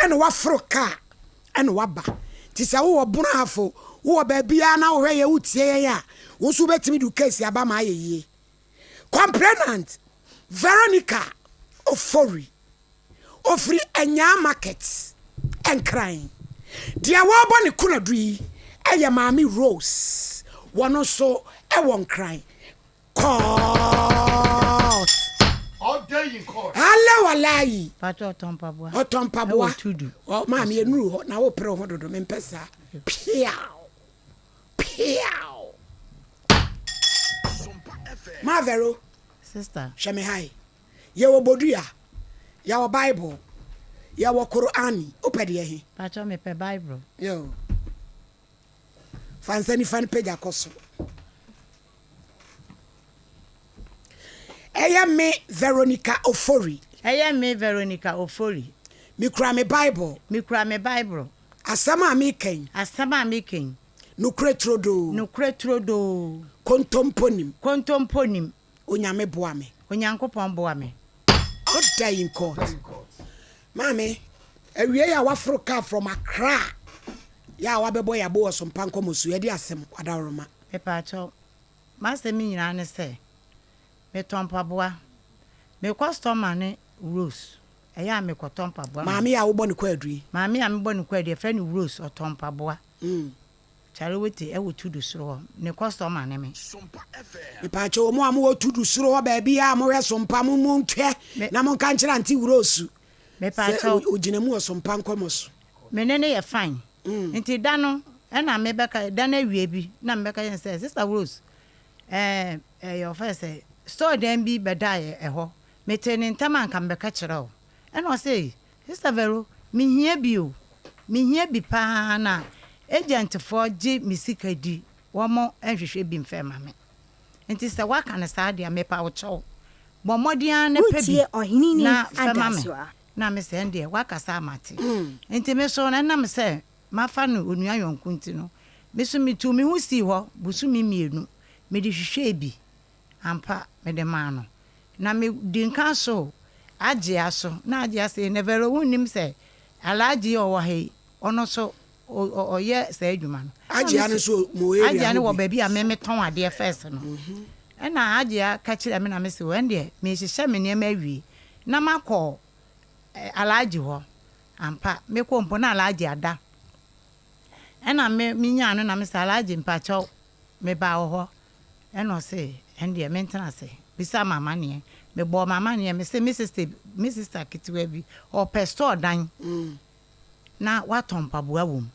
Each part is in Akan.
Ɛna waforo kaa ɛna waba. Nti sɛ wowɔ Bono Ahafo, wowɔ baabiara na wohwɛ yɛn, wotie yɛn a, wo nso wobɛtumi de wo case aba ma ayɛ yie. Complainant, Veronica Ofori, ofiri Anyaa Market, Nkran. Deɛ wɔrebɔ ne kunadu yi yɛ Maame Rose, wɔno nso wɔ Nkran. Court. All day in court. Ala walayi. Pato ɔtɔn mpaboa. Ɔtɔn mpaboa. Ɛwɔ Tudu. Ɔ maame enuru hɔ na wopere ho dodo mempɛ saa. Piaw. Piaw. Ma Vero. Sister. Hwɛ me ha yi. Yɛwɔ Bodua. Yɛwɔ Bible. Yɛwɔ Korani. Wopɛ deɛ he? Pato mepɛ Bible. Yo. Fa nsa nifa no pagya kɔ soro. Ɛyɛ me Veronica Ofori. Ɛyɛ me Veronica Ofori. Mekura me Bible. Mekura me Bible. Asɛm a meka yi. Asɛm a meka yi. Nokorɛ turodoo. Nokorɛ turodoo. Kontompo nim. Kontompo nim. Onyame boa me. Onyankopɔn boa me. Order in court. Maame, awiei a waforo car from Accra yɛ a wabɛbɔ yɛ abo wɔ Sompa nkɔmmɔ so, yɛde asɛm adaworoma. Mepaakyɛw, m'asɛm nyinaa ne sɛ, metɔn mpaboa. Me customer ne Rose. Ɛyɛ a mekɔtɔ mpaboa ma Maame a wobɔ ne kwaadu yi. Maame a mebɔ ne kwaadu, yɛfrɛ no Rose, ɔtɔn mpaboa. Charewete ɛwɔ Tudu soro hɔ. Ne customer ne me. Mepaakyɛw, mo a mowɔ Tudu soro hɔ baabi a mohwɛ Sompa mo monhwɛ na monka nkyerɛ Auntie Rose sɛ Mepaakyɛw. ogyina mu wɔ Sompa nkɔmmɔ so. Me ne no yɛ fine. Nti da no, ɛna mebɛka, da no awie bi, na mebɛka kyerɛ no sɛ, Sister Rose, ɛɛ, ɛyɛ ɔfɛ sɛ, store dan bi bɛdaeɛ ɛhɔ. Metee ne ntɛm a anka mebɛka kyerɛ wo. Ɛna ɔse, Sister Vero, mehia bi o. Mehia bi paa na agentfoɔ gye me sika di, wɔn nhwehwɛ bi mfɛ ma me. Nti sɛ woaka no saa deɛ, mepa wo kyɛw. Bɔ mmɔden ara na pɛ bi Wotie ɔhene na fɛ ma me. Adasoa. Na me sɛ ɛndeɛ woakasa a mate. Nti me so ɛnam sɛ mafa no onua yɔnko nti no, me so metuu me ho sii hɔ bosome mmienu. Mede hwehwɛɛ bi. Ampa, mede maa no. Na medi nka so Agyea so. Na Agyea se, Nevero wonnim sɛ Alhaji a ɔwɔ ha yi, ɔno nso ɔyɛ saa adwuma no. Agyea no nso mo area Agyea no hɔ wɔ bi. baabi a me metɔn adeɛ first no. Ɛna Agyea ka kyerɛɛ me na me se, ɛndeɛ mehyehyɛ me nneɛma awie na makɔ Alhaji hɔ. Ampa, mekɔ mpo na Alhaji ada. Ɛna me menyaa no na me sɛ Alhaji mpakyɛw mebaa wɔ hɔ. Ɛna ɔse ɛndeɛ mentena ase. Bisa me amaneɛ. Mebɔɔ m'amaneɛ mese me sister me sister ketewa bi ɔpɛ store dan na watɔn mpaboa wɔ mu.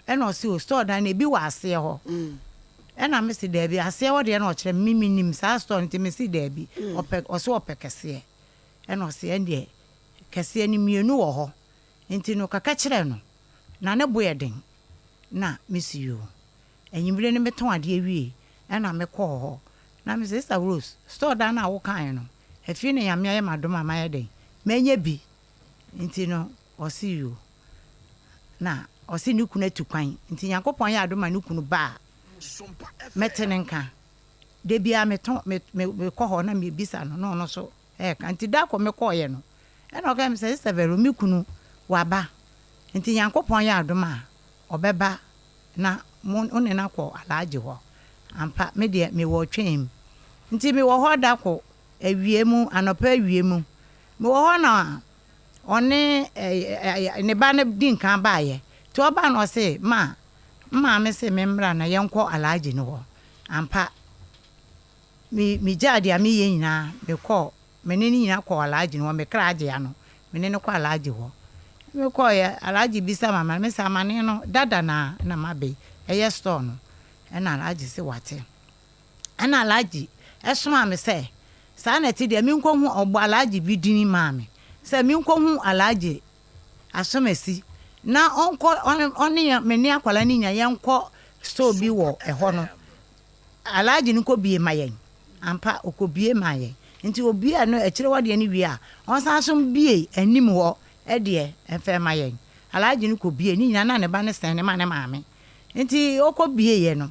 Ɛna ɔse o store dan no ebi wɔ aseɛ hɔ. Ɛna mese daabi aseɛ hɔ deɛ na ɔkyerɛ me me menim saa store no nti mese daabi ɔpɛ ɔse ɔpɛ kɛseɛ. Ɛna ɔse ɛndeɛ kɛseɛ no mmienu wɔ hɔ nti no kaka kyerɛ no na ne bo yɛ den. Na mese yoo. Anwummere no metɔn adeɛ wie ɛna mekɔɔ hɔ na mese Sister Rose store dan no a wokaeɛ no afei na Nyame ayɛ m'adom a mayɛ dɛn manya bi nti no ɔse yoo na ɔse ne kunu atu kwan nti Nyankopɔn yɛ adom a ne kunu ba a mɛte ne nka. Da biara metɔn me me mekɔ hɔ na mebisa no na ɔno nso ɛɛka nti da koro mekɔeɛ no ɛna ɔka kyerɛ me sɛ Sister Vero me kunu waba nti Nyankopɔn yɛ adom a ɔbɛba na mo wo ne no akɔ Alhaji hɔ. Ampa, me deɛ mewɔ twɛn mu. Nti mewɔ hɔ da ko awia mu, anɔpa awia mu. Mewɔ hɔ na ɔne ɛɛ ne ba no di nkan baeɛ. Nti ɔbaa no ɔse, ma, me maame se memmra na yɛnkɔ Alhaji no hɔ. Ampa, me megyaa deɛ meyɛ nyinaa, mekɔɔ, me ne no nyinaa kɔɔ Alhaji no hɔ, me kra agyea no, me ne no kɔɔ Alhaji hɔ. Mekɔeɛ, Alhaji bisa me amane, mese amane no dada na na maba yi, ɛyɛ store no. Ɛna Alhaji se wate. Ɛna Alhaji somaa me sɛ, saa na ɛte deɛ menkɔhu, ɔbɔ Alhaji bi din maa me, sɛ menkɔhu Alhaji Asomasi na ɔnkɔ, ɔne me ne akwadaa no nyinaa yɛnkɔ store bi wɔ ɛhɔ no. Alhaji no kɔbue ma yɛn. Ampa, ɔkɔbue maa yɛn. Nti ɔbuee no akyire hɔ deɛ no wie a, ɔnsan nso mbue anim hɔ deɛ mfa mma yɛn. Alhaji no kɔbuee, ne nyinaa na ne ba no sɛn no ma ne maame. Nti ɔkɔbueeɛ no,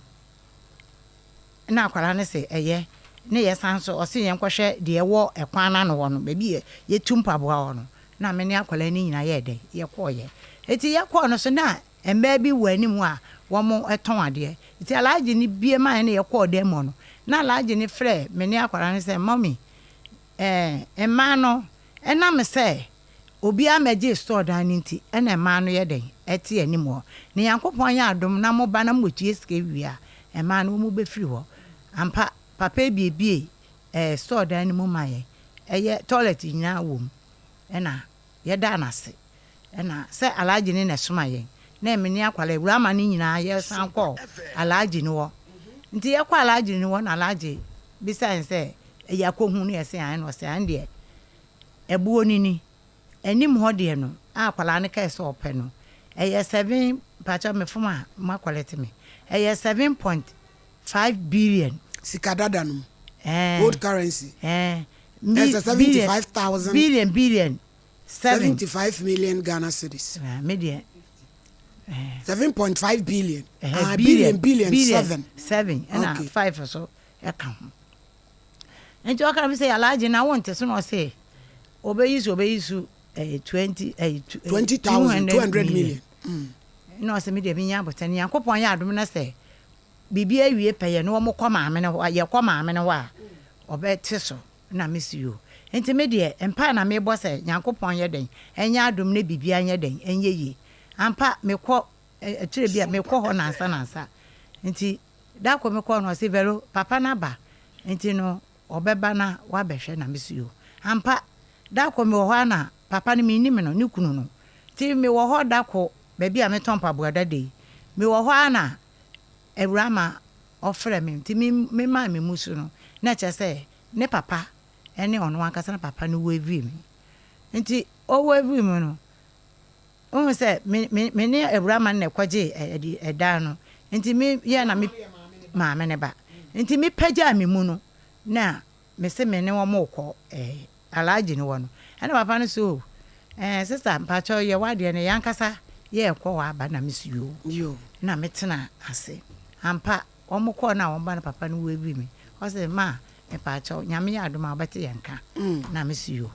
na akwadaa no se ɛyɛ, ne yɛsan nso, ɔse yɛnkɔhwɛ deɛ ɛwɔ ɛkwan no ano hɔ no, baabi a yɛtu mpaboa hɔ no. Na me ne akwadaa no nyinaa yɛɛ dɛn? Yɛkɔeɛ. Enti yɛkɔɔ no so na mmaa bi wɔ anim hɔ a wɔtɔn adeɛ. Nti Alhaji no bue maa yɛn na yɛkɔɔ dan mu hɔ no, na Alhaji no frɛɛ me ne akwadaa no sɛ, Mummy, ɛɛ, mmaa no, ɛnam sɛ obiara mmɛgyee store dan no nti na mmaa no yɛ dɛn? Ɛte anim hɔ. Na Nyankopɔn yɛ adom na moba na mobɛtua sika wie a, mmaa no wɔbɛfiri hɔ. Ampa, papa yi buebuee ɛɛ store dan no mu maa yɛn. Ɛyɛ toilet nyinaa wɔ mu. Ɛna yɛdaa no ase. Ɛna sɛ Alhaji no na ɛsoma yɛn. Na me ne akwadaa Awurama no nyinaa yɛsan kɔɔ Alhaji no hɔ. Nti yɛkɔɔ Alhaji no hɔ na Alhaji bisaa yɛn sɛ yɛakɔhu no yɛse aane na ɔse aane deɛ ɛboɔ no ni. Anim hɔ deɛ no a akwadaa no kae sɛ ɔpɛ no ɛyɛ seven, mpakyɛw mefom a moakɔlɛte me, ɛyɛ 7.5 billion. Sika dada no mu, Ɛɛ, old currency, ɛɛ, ɛsɛ billion, 75,000. billion, billion seven. 75 million Ghana cedis. Ɛɛ, me deɛ, ɛɛ. 7.5 billion. Ɛhɛ, Ah, billion, billion, billion, billion seven. seven, ɛna Okay. five so ɛka ho. Nti ɔka mi sɛ Alhaji na wonte so na ɔse obeyi so obeyi so ɛyɛ 20 ɛyɛ two, ɛyɛ 20,000, 200 million. million. Na ɔse me deɛ menya abotɛ no Nyankopɔn yɛ adom na sɛ biribi awie pɛyɛ na wɔn kɔ maame no hɔ a, yɛkɔ maame no hɔ a ɔbɛte so na me si o. Nti me deɛ mpae na mebɔ sɛ Nyankopɔn yɛ dɛn ɛnyɛ adom na biribi anyɛ dɛn ɛnyɛ yie. Ampa mekɔ akyire bi a mekɔ hɔ nansa nansa. Nti da koro mekɔɔ no ɔse Vero papa no aba nti no ɔbɛba na wabɛhwɛ na me si o. Ampa da koro mewɔ hɔ a na papa no mennim no ne kunu no. Nti mewɔ hɔ da koro baabi a metɔn mpaboa dada yi. Mewɔ hɔ a na awuraa ma ɔfrɛ me nti me memaa me mu so no na kyerɛ sɛ ne papa ne ɔno ankasa ne papa no wavii me. Nti ɔwavii me no wohu sɛ me me me ne awuraa ma no na ɛkɔgyee ɛde ɛdan no nti me yɛ na me maame ne ba. Nti me pagyaa me mu no na me se me ne wɔn rekɔ ɛɛ Alhaji no wɔ no. Ɛna papa no so o ɛɛ sister mpakyɛw yɛ w'adeɛ no yɛn ankasa yɛrekɔ hɔ aba na me si yoo. Yo. Na me tena ase. Ampa wɔn kɔɔ na wɔn ba no papa no wavii me. Ɔse ma mepakyɛw Nyame yɛ adom a wobɛte yɛn nka. Na me si yoo.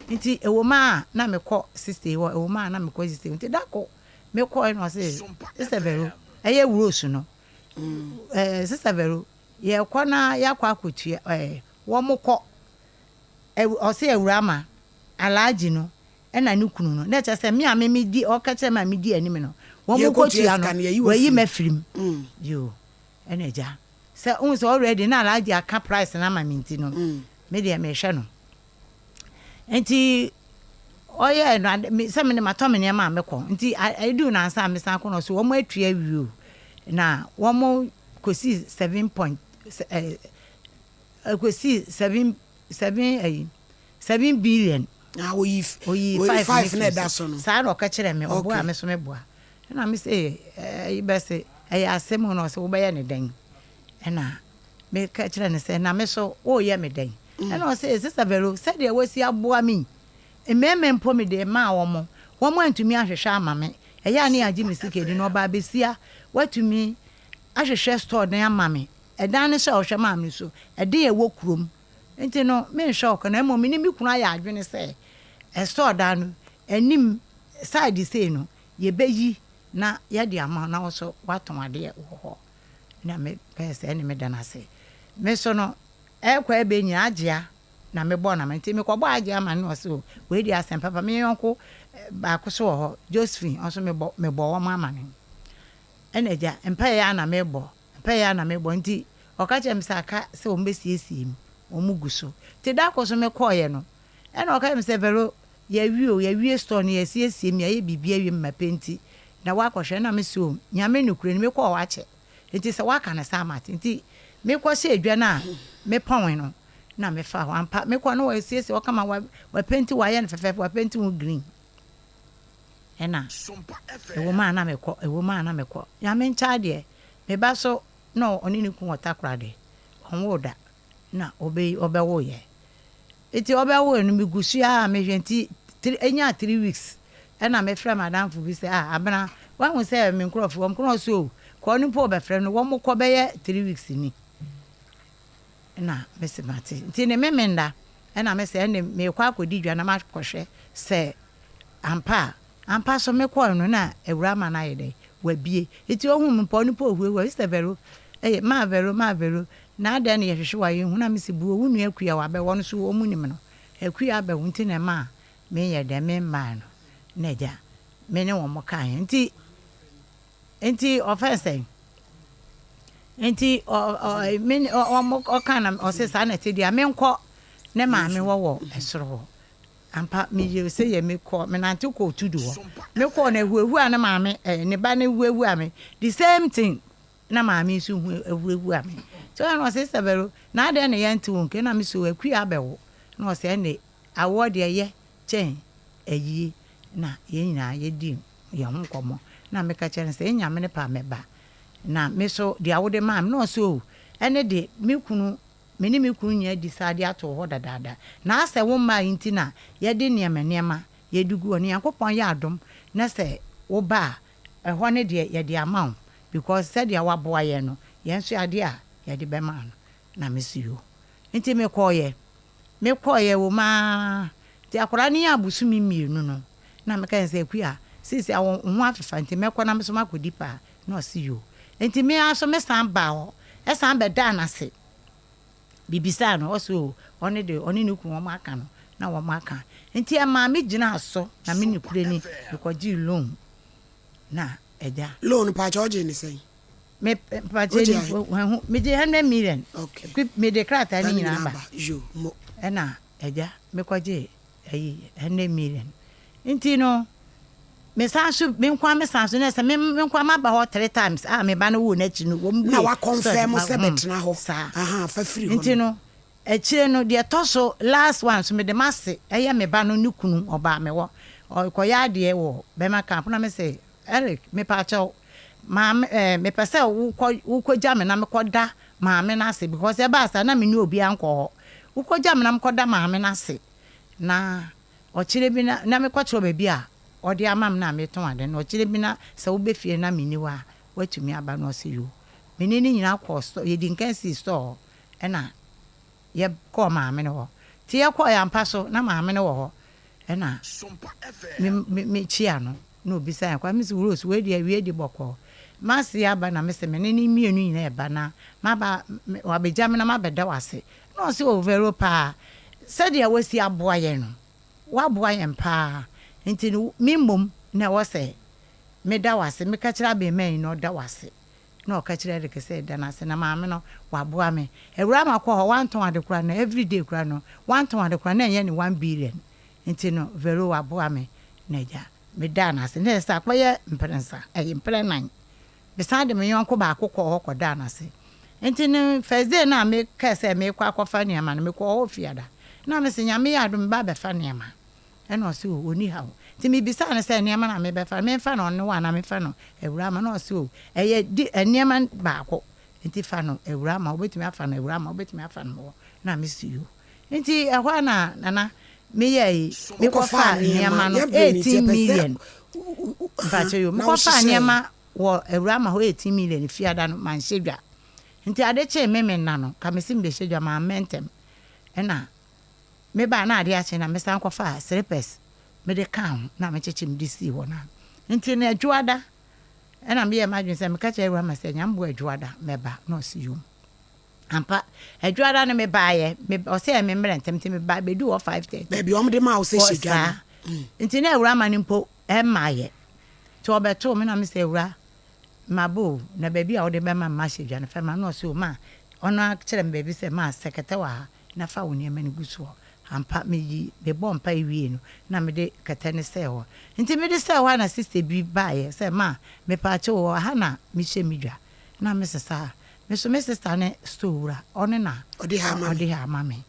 Nti ɛwɔ mu a na mekɔ sister yi hɔ, ɛwɔ mu a na mekɔ sister yi hɔ. Nti da ko mekɔɛ na ɔse sister Vero ɛyɛ Rose no. Ɛɛ sister Vero yɛkɔ na yɛakɔ akɔtua ɛɛ wɔn kɔ ɔse awuraa ma Alhaji no ɛna ne kunu no na kyerɛ sɛ me a me me di ɔka kyerɛ me a me di anim no wɔn Yɛkɔtua kɔtua sika no no, yɛyi wo wɔayi afiri mu. me afiri mu. Yoo ɛna agya sɛ wohu sɛ already na Alhaji aka price no ama me nti no me deɛ mehwɛ no nti ɔyɛɛ no ade me sɛ me de matɔ me nneɛma a mekɔ nti ɛduu nansa a mesan kɔ no so wɔn atua awie o na wɔn kɔsii seven point ɛɛ ɛkɔsii seven seven ɛyi 7 billion. Ah, oyi Oyi oyi five five ne na firi ɛda so. so no. Saa na ɔka kyerɛ me ɔboa me so meboa. Ɛna me sɛ ɛyi bɛse ɛyɛ asɛm o na ɔsɛ wobɛyɛ ne dɛn. Ɛna meka kyerɛ no sɛ na me so woyɛ me dɛn. Ɛna ɔsɛ sister Vero sɛdeɛ wasi aboa me yi mmarima mpo mede maa wɔn wɔn antumi ahwehwɛ ama me ɛyɛ a ne yɛagye me sika di na ɔbaa besia watumi ahwehwɛ store dan ama me ɛdan no sɛ ɔhwɛ maa me so ɛden ɛwɔ kurom nti no menhwɛ ɔkɔ na mmom me ne me kunu ayɛ adwene sɛ ɛstore dan no anim side sei no yɛbɛyi na yɛde ama na wo so woatɔn adeɛ wɔ hɔ na mepɛɛ sɛ ɛne meda no ase me so no ɛkɔ ɛbɛ nyinaa agyea na mebɔ na nti mekɔbɔ agyea ama no na ɔsɛ o wei deɛ asɛm papa me yɔnko baako so wɔ hɔ Josephine ɔnso mebɔ mebɔ wɔn ama no ɛna agya mpaeɛ a na mebɔ mpaeɛ a na mebɔ nti ɔka kyerɛ me sɛ aka sɛ wɔn bɛsiesie mu wɔn gu so nti da kɔ so mekɔɔyɛ no ɛna ɔka kyerɛ me sɛ Vero yɛawie o yɛawie store no yɛasiesie mu yɛayɛ biribi awie mu ma penti na wakɔhwɛ na me sɛ o Nyame nokorɛ ni mekɔɔ hɔ akyɛ nti sɛ waka no saa mate nti mekɔhyɛ adwa no a mepɔn no na mefa hɔ ampa mekɔ no wɔasiesie hɔ kama wapenti wayɛ no fɛfɛɛfɛ wapenti ho green ɛna ɛwɔ mu a na mekɔ ɛwɔ mu a na mekɔ Nyame nkyɛ adeɛ meba so na ɔne ne kun wɔ Takoradi ɔnwoo da na ɔbɛyi ɔbɛwoeɛ nti ɔbɛwoeɛ no megu so a mehwɛ nti three ɛnya 3 weeks ɛna mefrɛ madamfo bi sɛ ah abena wahu sɛ me nkurɔfoɔ wɔn kɔnɔ so o kɔɔ no mpo ɔbɛfrɛ no wɔn kɔ bɛyɛ 3 weeks ni ɛna mesi mate nti ne memenda ɛna mesɛ ɛne mekɔ akɔdi dwa na makɔhwɛ sɛ. ampa a, ampa so mekɔɔe no na Awuraa ma no ayɛ dɛn? Wabue. Nti ohuu me mpo a ɔno mpo ohuahua, Sister Vero, ei, Maa Vero, Maa Vero, na adɛn na yɛhwehwe wo a yɛnhu? Na mese, Buo, wo nua Akua wabɛwo, ɔno nso wɔn nim no. Akua abɛwo nti na ɛmaa menyɛ dɛn, memmae no. Na agya, me ne wɔn kaeɛ. Nti, nti ɔfɛn sɛn? Nti ɔ ɔ me ne wɔn ɔka na ɔse saa na ɛte deɛ a menkɔ ne maame hɔ wɔ ɛsoro hɔ. Ampa meyɛ sɛ yɛ mekɔ menante kɔɔ Tudu hɔ. Mekɔɔ no ahuahua ne maame eh, ne ba no huahua me the same thing na maame nso hu ahuahua me. Nti ɔyɛ na ɔse Sister Vero na adɛn na yɛnte wo nka na me so Akua abɛwo na ɔse ɛnde awoɔ deɛ ɛyɛ kyɛn ayie na yɛn nyinaa yɛdi yɛn ho nkɔmmɔ na meka kyerɛ no sɛ Nyame ne pɛ a mɛba na me so deɛ wode maa me na ɔse oh ɛne de me kunu Me ne me kunu nyinaa di saa de ato hɔ dadaada. Na asɛ wo mmaa yi nti na yɛde nneɛma nneɛma yɛde gu hɔ no. Nyankopɔn yɛ adom na sɛ wo ba a, ɛhɔ no deɛ yɛde ama wo because sɛdeɛ woaboa yɛn no, yɛn nso adeɛ a yɛde bɛma wo no. Na me se yoo. Nti me kɔeɛ. Me kɔeɛ wɔ mu ara nti akwadaa no nyaa bosome mmienu no na meka kyerɛ no sɛ Akua, seesei wo ho afefa nti mɛkɔ na me nso makɔdi paa. Na ɔse yoo. Nti me ara nso me san baa hɔ san bɛdaa no ase. Mebisaa no, ɔse oo ɔno de ɔne ne kunu wɔn aka no na wɔn aka. Nti ɛmaa me gyinaa so na me ne kure ni mekɔgyee loan na agya. Loan mpakyɛ wogyee ne sɛn? Me mpakyɛ ni wahu megyee 100 million. Okay. Mede krataa no nyinaa ba. Yoo mo. Ɛna agya mekɔgyee ayi 100 million. Nti no Me san so me nkoa me san so na sɛ me me nkoa maba hɔ three times a me ba no woo n'akyi no wɔn Na bue wa store confirm ma sɛ hmm bɛtena hɔ saa ahaa fa firi hɔ nti no. no akyire no deɛ ɛtɔ so last one so mede m'ase ɛyɛ me ba no ne kunu ɔbaa me hɔ ɔkɔyɛ adeɛ wɔ bɛma camp na me se Eric mepaakyɛw maame ɛɛ mepɛ sɛ wokɔ wokɔ gya me na mekɔ da maame no ase because ɛbaa saa na me ne obiara nkɔ hɔ wokɔ gya me na mekɔ da maame no ase na Ɔkyerɛ bi na na mekɔkyerɛw baabi a ɔde ama me no a metɔn ade no, ɔkyerɛ bi na sɛ wobɛ fie na menni hɔ a, woatumi aba? Na ɔse yoo. Me ne no nyinaa kɔɔ store, yɛdi nkan sii store hɔ ɛna yɛkɔɔ maame no hɔ. Nti yɛkɔɔɛ ampa so na maame no wɔ hɔ ɛna me me mekyia no na ɔbisa yɛn kwan. Mese Rose wei deɛ awie di bɔkɔɔ. M'ase aba na mese me ne no mmienu nyinaa ɛba na maba wabɛgya me na mabɛda wo ase. Na ɔse oh Vero paa sɛdeɛ wasi aboa yɛn no woaboa yɛn paa nti no me mmom na ɛwɔ sɛ meda wo ase meka kyerɛ abeemaa yi na ɔda wo ase na ɔka kyerɛ Eric sɛ da no ase na maame no waboa me awuraa ma kɔ hɔ wantɔn ade koraa no everyday koraa no wantɔn ade koraa na ɛnyɛ ne one billion nti no Vero waboa me na agya medaa no ase na ɛsɛ sɛ akɔyɛ mprɛnsa ɛyɛ mprɛnan Mesan de me yɔnko baako kɔɔ hɔ kɔdaa no ase. Enti no first day no a me kae sɛ meekɔ akɔfa nneɛma no, mekɔɔ hɔ Fiada. Na mese Nyame yɛ adom meba abɛfa nneɛma. Ɛna ɔse oh ɔnni haw. Nti mebisaa no sɛ nneɛma no a mebɛfa no memfa no ɔno hɔ anaa memfa no Awurama? Na ɔse oh ɛyɛ di nneɛma baako nti fa no Awurama, wobɛtumi afa no Awurama, wobɛtumi afa no mewɔ. Na mese yoo. Nti ɛhɔ a na Nana meyɛɛ yi, Wokɔfaa mekɔfaa nneɛma, nneɛma no yɛn berɛ no nti 18 yɛpɛ sɛ million. aha Mpakyɛ yoo, na mekɔfaa wohyehyɛɛ. nneɛma Wɔ awura ma hɔ 18 million fiada no manhyɛ dwa nti ade kyee Memenda no ka mese mebɛhyɛ dwa mammɛ ntɛm ɛna mebaa na ade akye na mesan kɔfaa slippers mede kaa ho na mekyekye mede sii hɔ na nti no adwoada ɛna meyɛɛ m'adwene sɛ meka kyerɛ awura ma sɛ Nyame boa adwoada mɛba na ɔse yom ampa adwoada no mebaeɛ me ɔsɛ yɛ memmerɛ ntɛm nti meba bɛduu hɔ 5:30 Baabi a wɔde maa wo sɛ wɔ hyɛ dwa no. saa nti na awura ma no mpo ɛmmaeɛ Nti ɔbɛtoo me na mese awura maba o na baabi a wode bɛma me mahyɛ dwa no fa ma na ɔse o ma ɔno ara kyerɛ me baabi sɛ ma sɛ kɛtɛ wɔ ha na fa wo nneɛma no gu soɔ ampa meyi mebɔɔ mpaeɛ wiee no na mede kɛtɛ no sɛɛ hɔ nti mede sɛɛ hɔ a na sister bi baeɛ sɛ ma mepaakyɛw o ɛha na mehyɛ me dwa na mese saa me so me sister ne store wura ɔno na Ɔde ha ama me. ɔde ha ama me.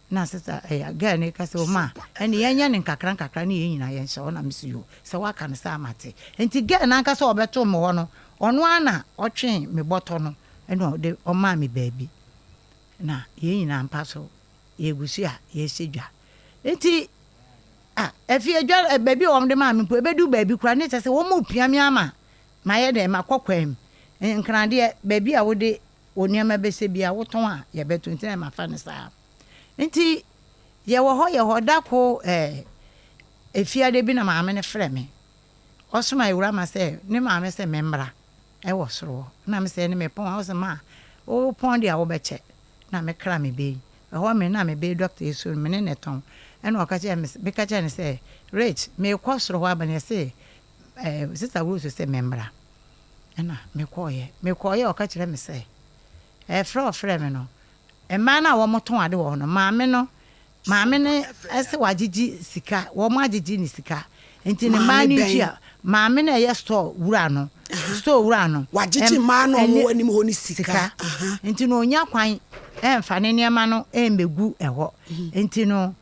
Na sista eh, girl no ka sɛ, oh ma, ɛnde yɛnyɛ no nkakra nkakra ne yɛn nyinaa yɛnhyɛ hɔ. Na mese, yoo, sɛ woaka no saa mate. Nti girl no ankasa a ɔbɛtoo me hɔ no, ɔno ara na ɔtwee me bɔtɔ no na ɔde ɔmaa me baabi. Na yɛn nyinaa mpa so yɛgu so a yɛrehyɛ dwa. Nti ah, afei adwa eh, baabi a wɔde maa me mpo, ɛbɛdu baabi koraa ne kyerɛ sɛ wɔrepia me ama mayɛ dɛn, makɔ kwan mu. Nkradeɛ, baabi a wode Wo nneɛma bɛsɛ biara wotɔn a yɛbɛtɔ nti na mafa no saa. Nti yɛwɔ hɔ yɛwɔ hɔ da ko ɛɛ. Efiada bi na maame no frɛ me. Ɔsoma Ewurama sɛ ne maame sɛ memmra wɔ soro hɔ. Nna mese ɛne mepɔn a, ɔse ma wo pɔn deɛ a wobɛkyɛ. Na mekra me bɛ yi. Ɛhɔ me na me bɛ yi dɔkta yi so no me ne no tɔn. Ɛna ɔka kyerɛɛ me meka kyerɛɛ no sɛ Rich merekɔ soro hɔ aba no yɛse eh, Sista Rose se memmra. Ɛna mekɔeɛ. Mekɔeɛ a ɔka kyerɛɛ me sɛ ɛfrɛ a ɔfrɛɛ me no, mmaa no a wɔtɔn ade wɔ hɔ no, maame no Maame no se wagyegye sika, wɔn agyegye ne sika nti ne mmaa Maame no bɛn? ntua. Maame no a ɛyɛ store wura no, store wura no. Wagyegye mmaa no a Ɛne wɔwɔ anim hɔ no sika. sika. Nti no ɔnya kwan ɛmfa ne nneɛma no ɛmmɛgu ɛhɔ. Nti no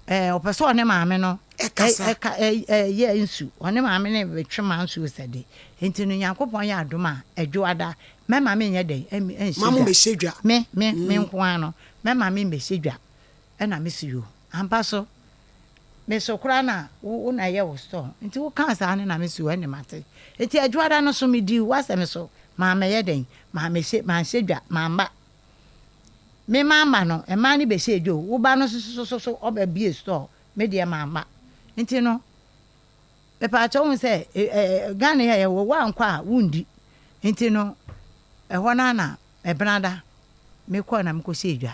ɛɛ ɔpɛ sɛ ɔne maame no Ɛkasa. ɛka ɛyɛ nsu. Ɔne maame no bɛtwe ma nsuo sɛ de. Nti no Nyankopɔn yɛ adom a, Adwoada, mɛma menyɛ dɛn? Ɛnhyɛ Ma mo dwa. mmɛhyɛ dwa. Me, me, me nko ara no, mɛma memmɛhyɛ dwa. Ɛna me se yoo ampa so me so koraa na wo na ɛyɛ wo store nti wo kaa saa no na me se yoo ɛne mate nti adwoada no so me dii w'asɛm so mammɛyɛ dɛn mammɛhyɛ manhyɛ dwa mamma me mamma no mmaa no bɛhyɛɛ dwa o wo ba no nso so so ɔbɛ bie store me deɛ mamma nti no mepaakyɛ wohu sɛ Ghana yi a yɛwɔ woankɔ a wondi nti no ɛhɔ no ara na ɛbenada mekɔɔ na mekɔhyɛɛ dwa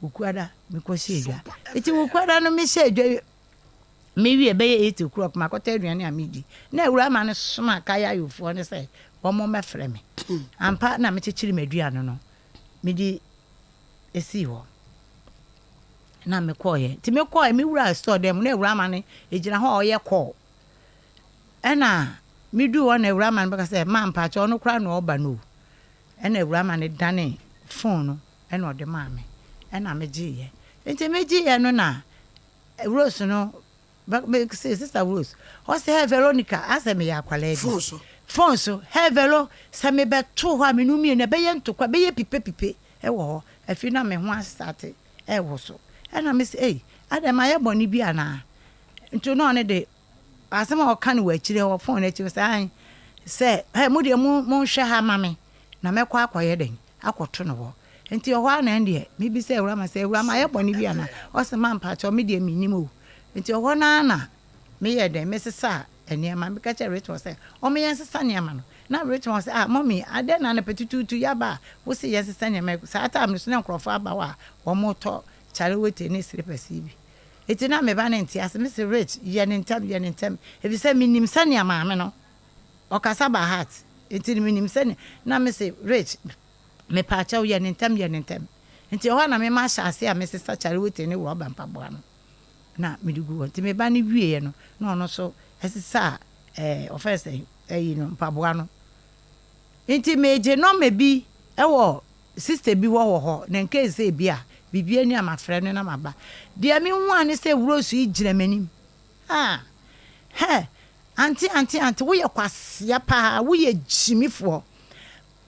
Wukuada mekɔhyɛɛ dwa. Nti Wukuada no mehyɛɛ dwa mewie bɛyɛ 8 o'clock makɔtɔ aduane a medi. Na awurama no soma kayayofoɔ no sɛ wɔn mmɛfrɛ me. Ampa na mekyekyere m'aduane no mede sii hɔ na mekɔeɛ. Nti mekɔeɛ mewuraa store dan mu na awurama no gyina hɔ a ɔyɛ call. Ɛna meduu hɔ na awurama no bɛka sɛ ma mpakyɛ ɔno koraa na ɔreba no o. Ɛna awurama no danee phone no ɛna ɔde maa me ɛna me gyeeɛ nti me gyeeɛ no na Rose no me se sister Rose ɔse hey Veronica asɛ meyɛ akwadaa bi phone so phone so hey Vero sɛ me bɛto hɔ a me no mmienu ɛbɛyɛ ntokwa ɛbɛyɛ pipe pipe ɛwɔ hɔ afi na me ho asate ɛwɔ so ɛna me se ei adɛn mayɛ bɔne bi anaa nti na ɔne de Asɛm a ɔka no wɔ akyire hɔ, phone no akyi hɔ sɛ, Aane, sɛ, hɛ, mo deɛ mo, monhwɛ ha ma me, na mɛkɔ akɔyɛ dɛn? Akɔto no hɔ. Nti ɛhɔ ara na ɛndeɛ, mebisa Awurama sɛ, Awura, mayɛ bɔne bi anaa? Ɔse, Ma mpakyɛw, me deɛ mennim o. Nti ɛhɔ no ara na meyɛɛ dɛn? Mesesaa nneɛma. Meka kyerɛɛ Richmond sɛ, ɔmma yɛnsesa nneɛma no. Na Richmond se, Ah, mummy, adɛn na anɔpa tutuutu yɛaba a wose yɛnsesa nneɛma yi? Saa time no so na nkurɔfoɔ aba hɔ a wɔretɔ kyalewete ne slippers yi bi. Enti na me ba no nte ase. Mise, Rich, yɛ no ntɛm, yɛ no ntɛm, efisɛ minim sɛnea maame no, ɔkasa by heart, enti no minim sɛnea, na mise, Rich, mepaakyɛw, yɛ no ntɛm, yɛ no ntɛm. Enti ɛhɔ ara na me mahyɛ ase a mesesa kyarewete ne rɔba mpaboa no na mede gu hɔ. Enti me ba no wieɛ no, na ɔno nso sesaa ɛɛ, wɔfrɛ no sɛn, ayi no, mpaboa no. Enti megye nɔma bi wɔ sister bi hɔ wɔ hɔ na in case sɛ ebia biribi ani a mafrɛ no na maba. Deɛ mehu ara ne sɛ Rose yi gyina m'anim. Ah! Hɛ! Auntie, auntie, auntie, woyɛ kwasea paa, woyɛ gyimifoɔ.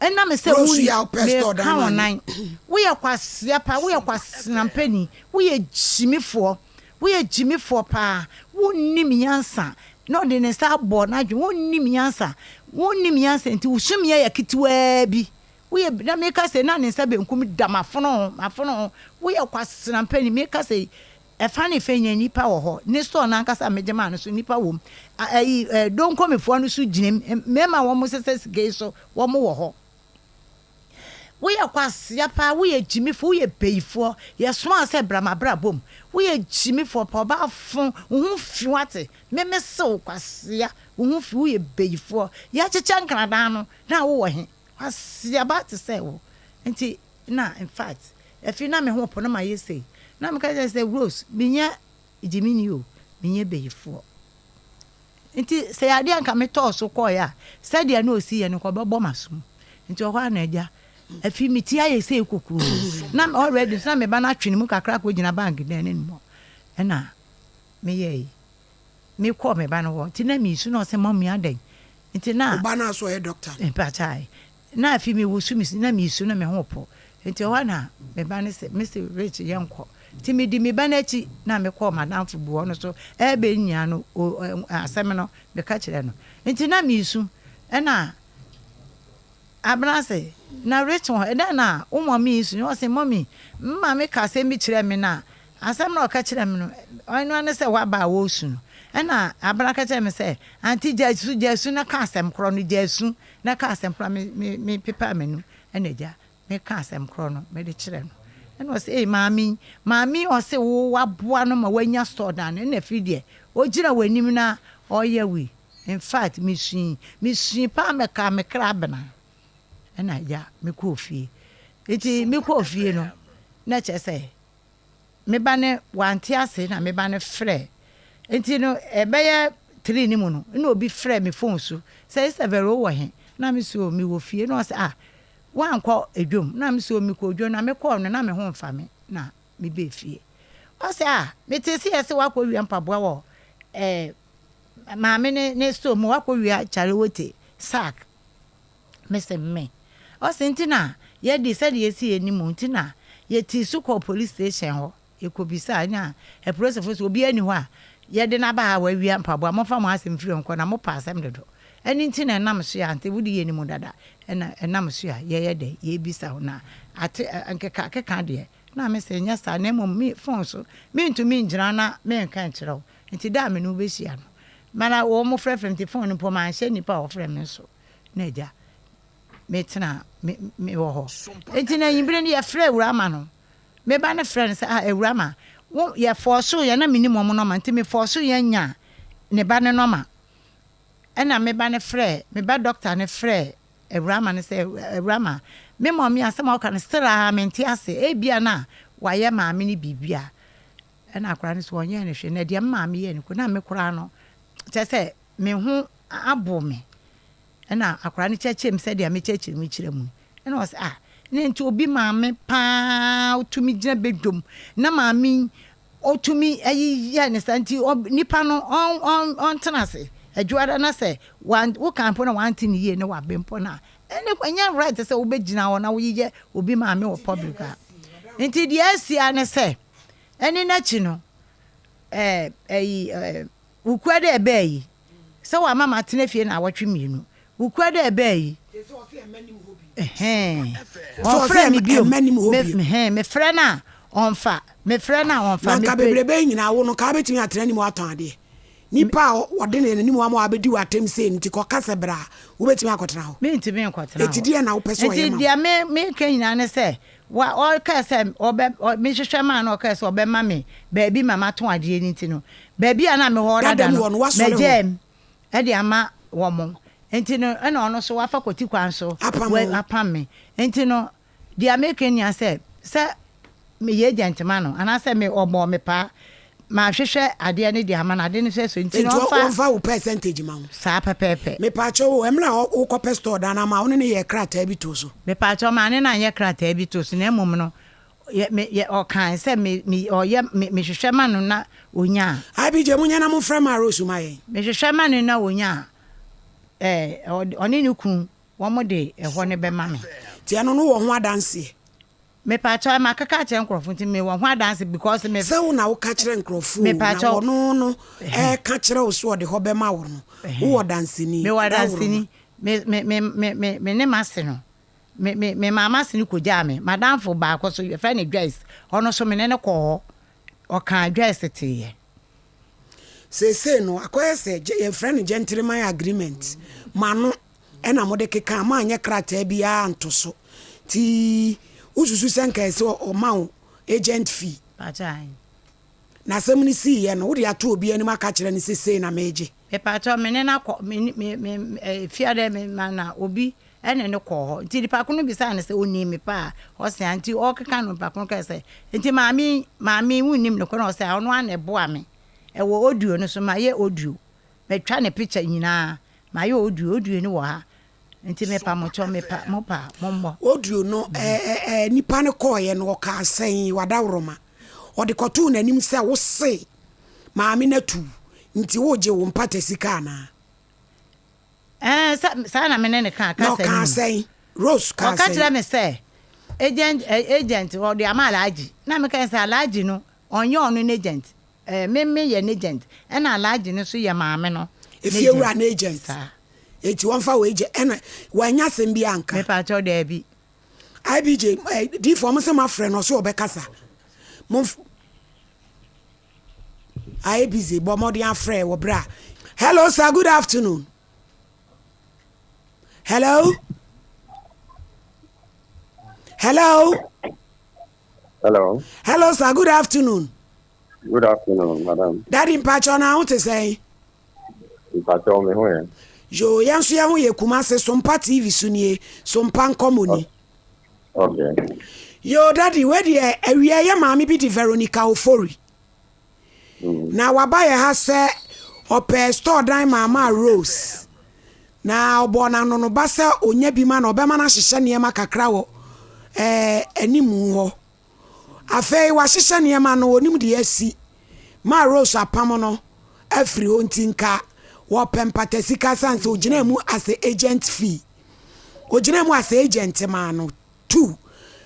Ɛnam sɛ Rose yi a wopɛ store meka dan wo ma no. nan. Woyɛ kwasea paa, woyɛ kwasenampani, woyɛ gyimifoɔ. Woyɛ gyimifoɔ paa, wonnim nyansa. Na ɔde ne nsa abɔ n'adwene, wonnim nyansa, wonnim nyansa nti wo sumiiɛ yɛ ketewaa bi. Woyɛ na meka sei na ne nsa benkum da m'afono ho, m'afono ho. Woyɛ kwasenampani, meka sei, ɛfa ne fɛ nyinaa nnipa wɔ hɔ. Ne store no ankasa a megye maa no so nnipa wɔ mu. Ayi, donkomifoɔ no so gyina mu, mmarima a wɔsesa sika yi so, wɔn wɔ hɔ. Woyɛ kwasea paa, woyɛ gyimifoɔ, woyɛ bayifoɔ. Yɛsomaa wo sɛ bra m'abrabɔ mu. Woyɛ gyimifoɔ paa, ɔbaa fo, wo ho fi wate. Me mese wo kwasea, wo ho fi, woyɛ bayifoɔ. Yɛakyekyɛ nkradan no, na wowɔ he? Kwasea ba te sɛ wo nti na infact afei na me ho po na mayɛ sei na meka kyerɛ sɛ Rose menyɛ gyimini o menyɛ bayifoɔ nti sɛ yɛ adeɛ a nka metɔɔ so kɔɔeɛ a sɛdeɛ na ɔsi yɛ no nka ɔbɛbɔ m'asom nti ɔhɔ a na agya afei me ti ayɛ sei kokuroo na already nso na me ba no atwe ne mu kakra akɔgyina bank dan no anim hɔ ɛna meyɛɛ yi Mekɔɔ me ba no hɔ nti na mesu na ɔse mummy adɛn nti na. Wo ba no a so ɔyɛ doctor no? Mpakyɛw na afei me wosu me na mesu na me ho po nti ɛhɔ a na me ba no se me se Rich yɛnkɔ nti me di me ba no akyi na me kɔɔ madamfo bi hɔ no so ɛɛbɛ nyia no o asɛm no me ka kyerɛ no nti na mesu ɛna Abena se, Na Rachel hɔ, ɛdɛn na wo mɔmi yi su? Ɔse, Mɔmi, me maame ka asɛm bi kyerɛɛ me na asɛm no a ɔka kyerɛɛ me no, ɛno ara ne sɛ w'aba a wɔresu no. Ɛna Abena ka kyerɛɛ me sɛ, Auntie gyae su, gyae su na ka asɛm korɔ no, gyae su na ka asɛm korɔ. Me, me, me pepaa m'anum ɛna agya, meka asɛm korɔ no mede kyerɛɛ no. Ɛna ɔse, ei maame yi, maame yi ɔse wo waboa no ma wanya store dan no, ɛna afiri deɛ ɔgyina w'anim na ɔyɛ wo yi. In fact, mesui, mesui paa mekaa me kra Abena. Ɛna agya, mekɔɔ fie. Nti mekɔɔ fie no, na kyerɛ sɛ, me ba no wante ase na me ba no frɛ nti no ɛbɛyɛ tri no mu no na obi frɛ me phone so sɛ Sister Vero wowɔ he na me so me wɔ fie na ɔsɛ ah woankɔ dwom na me so me kɔ dwom na me kɔɔ no na me ho mfa me na me bɛɛ fie ɔsɛ ah me te se yɛse woakɔ wia mpaboa wɔ eh maame ne ne store mu woakɔ wia chalewote sack Mese, Me? Ɔse, Nti na yɛde sɛdeɛ yɛsi yɛn anim nti na yɛtii so kɔɔ police station hɔ. Yɛkɔbisaa na apolisifoɔ se obiara nni hɔ a yɛde no aba ha a wawia mpaboa, momfa mo asɛm mfiri hɔ nkɔ na mopɛ asɛm dodo. Ɛno nti na ɛnam so a, nti wode yɛn anim dada ɛna ɛnam so a yɛyɛ dɛn yɛrebisa wo na ate nkekakeka deɛ na mese nyɛ saa na mmom me phone so mentumi ngyina na menka nkyerɛ wo nti da a me ne wo bɛhyia no mana wɔn frɛfrɛ me nti phone no mpo manhyɛ nnipa a wɔfrɛ me nso. na agya, metena me me wɔ hɔ. Enti na anwummere no yɛfrɛ awurama no. Me ba no frɛ no sɛ, ah awurama, wo yɛfɔɔso yɛn na menim wɔn nɔma nti mefɔɔso yɛn nya ne ba no nɔma. Ɛna me ba no frɛ, me ba dɔkta no frɛ awurama no sɛ, awurama, me mɔmi asɛm a ɔka no still a mente ase, ebia na wayɛ maame no biribi a. Ɛna akwadaa no sɛ ɔnyɛɛ no hwee, na deɛ me maame yɛɛ no ko na me koraa no kyerɛ sɛ me ho abo me. Ɛna akwadaa no kyerɛkyerɛ mu sɛdeɛ mekyerɛkyerɛ mu kyerɛ mu. Ɛna ɔsɛ ah ne nti obi maame paa ɔtumi gyina badwam na maame yi ɔtumi ayi yɛ ne saa nti nipa no ɔn ɔn ɔntena ase adwoada na sɛ wan woka mpo na wante ne yie na wabe mpo na ɛne ɛnyɛ right sɛ wobɛgyina hɔ na woyeyɛ obi maame wɔ public a nti deɛ asia ne sɛ ɛne n'akyi no ɛɛ ɛyi ɛɛ Wukua dɛ ɛbɛɛ yi, sɛ wɔama matena fie naawɔtwe mienu. Wukua dɛ ɛbɛɛ yi, ɛhɛn, ɔnfrɛ me bio, me, hɛn, mefrɛ no a, ɔnfa, mefrɛ no a, ɔnfa, Na nka mepɛ. bebrebe yi nyinaa, wo no, nka wobɛtumi atena anim atɔn adeɛ? Nipa a wɔde ne anim ama wabɛdi w'atɛm sei no nti, kɔka sɛ bra a, wobɛtumi akɔtena hɔ? Mentumi nkɔtena Enti hɔ. deɛn na wopɛ sɛ ɔyɛ Enti ma wo? deɛ me, meka nyinaa ne sɛ, Wa, ɔkae sɛ ɔbɛ, ɔ, mehwehwɛ maa no, ɔkae sɛ ɔbɛma me baabi ma matɔn adeɛ no nti no, baabi a na mewɔ hɔ Dada dada mu no, hɔ no, woasɔre hɔ. magyaa mu de ama wɔn. Nti no, ɛna ɔno nso wafa kwati kwan so Apam wa, wo. apam me. Nti no, deɛ meka nyinaa sɛ, sɛ meyɛ agent ma no, anaasɛ me, ɔbɔɔ me paa, mahwehwɛ adeɛ no de ama no, ade no nso asɔ, nti no Nti ɔmfa. ɔmfa wo percentage ma wo. Saa pɛpɛɛpɛ. Mepaakyɛw o, mmerɛ a wokɔpɛ store dan no ama wo ne no yɛɛ krataa bi too so? Mepaakyɛw, maa ne no anyɛ krataa bi too so, na mmom no, yɛ, me, yɛ, ɔkae sɛ me, me, ɔyɛ, me, mehwehwɛ ma no na onya a. IBJ, monyɛ na momfrɛ maa Rose ma yɛn. Mehwehwɛ ma no na onya a, ɛɛ, ɔde, ɔne ne kunu, wɔn de ɛhɔ no bɛma me. Nti ɛno no wowɔ ho adanseɛ? Mepaakyɛw makeka akyerɛ nkorɔfo nti mewɔ ho adanse because me. Sɛ wo na woka kyerɛ nkorɔfo o, na Mepaakyɛw. ɔno no ɛɛka kyerɛ wo sɛ ɔde hɔ bɛma wo no, wowɔ danseni? Mewɔ Dawuroma. danseni. Me me me me me me ne m'ase no, me me me maa m'ase no kogyaa me. M'adamfo baako so yɛfrɛ no Joyce, ɔno nso me ne no kɔɔ hɔ. Ɔkaa Joyce teeɛ. Seesei no akɔyɛ sɛ yɛfrɛ no gentleman agreement, mo ano na mode keka a, moanyɛ krataa biara anto so. Nti wosusu sɛ nka ɛsɛ ɔma wo agent fee? Pakyɛ ahe? Na asɛm no siiɛ no, wode ato obi anim aka akyerɛ no sɛ sei na megye? Mepakyɛw, me ne no akɔ, me me me eh, fiadɛ me ma na obi ɛne no kɔɔ hɔ. Nti nipa ko no bisaa no sɛ onim me paa? Ɔse a, nti ɔkeka no nipa ko no kae sɛ, nti maame yi, maame yi wonnim no ko? Na ɔse a, ɔno ara na ɛboa me. Ɛwɔ audio no so, mayɛ audio, matwa ne picture nyinaa. Mayɛ audio, audio no wɔ ha nti mepa mo kyɛw mepa mo pa a mommɔ. Audio no ɛ ɛ nipa no kɔɔeɛ no ɔkaa sɛn wadaworoma ɔde kɔtoo n'anim sɛ wo se maame no atu nti wogye wo mpata sika anaa? Ɛɛ sɛ saa na me ne no kaa Na kasa no ɔkaa mu. sɛn? Rose kaa Ɔka sɛn? kyerɛ me sɛ agent ɛ agent ɔde ama Alhaji na meka sɛ Alhaji no ɔnyɛ ɔno n'agent Eh me me yɛ n'agent ɛna Alhaji no nso yɛ maame no Efiewura n'agent n'agent. saa. Eti wɔnfa wɔ agent ɛna wanya asɛm bi anka. Mepakyɛw daabi. IBJ eh, diifo ɔmo sɛ mafrɛ no ɔso ɔbɛkasa. Mo. Ayɛ busy, bɔ mmɔden afrɛ wɔ berɛ a. Hello sir, good afternoon. Hello? Hello? Hello. Hello sir, good afternoon. Good afternoon, madam. Daddy mpakyɛw na ho te sɛn? Mpakyɛw me ho yɛ. Yoo, yɛn nso yɛn ho yɛ. Kumase Sompa TV so nie, Sompa nkɔmmɔ ni. Okay. Yoo daddy, wei deɛ awia yɛ maame bi de Veronica Ofori. Na waba yɛ ha sɛ ɔpɛ store dan maama Rose. Na ɔbɔɔ n'anonoba sɛ ɔnya bi ma na ɔbɛma no ahyehyɛ nneɛma kakra wɔ animu hɔ. Afei wahyehyɛ nneɛma no, onim deɛ asi. Maa Rose apam no afiri hɔ nti nka wɔpɛ mpata sika sane sɛ ogyinaa mu as a agent fee. Ogyinaa mu as a agent maa no. Two,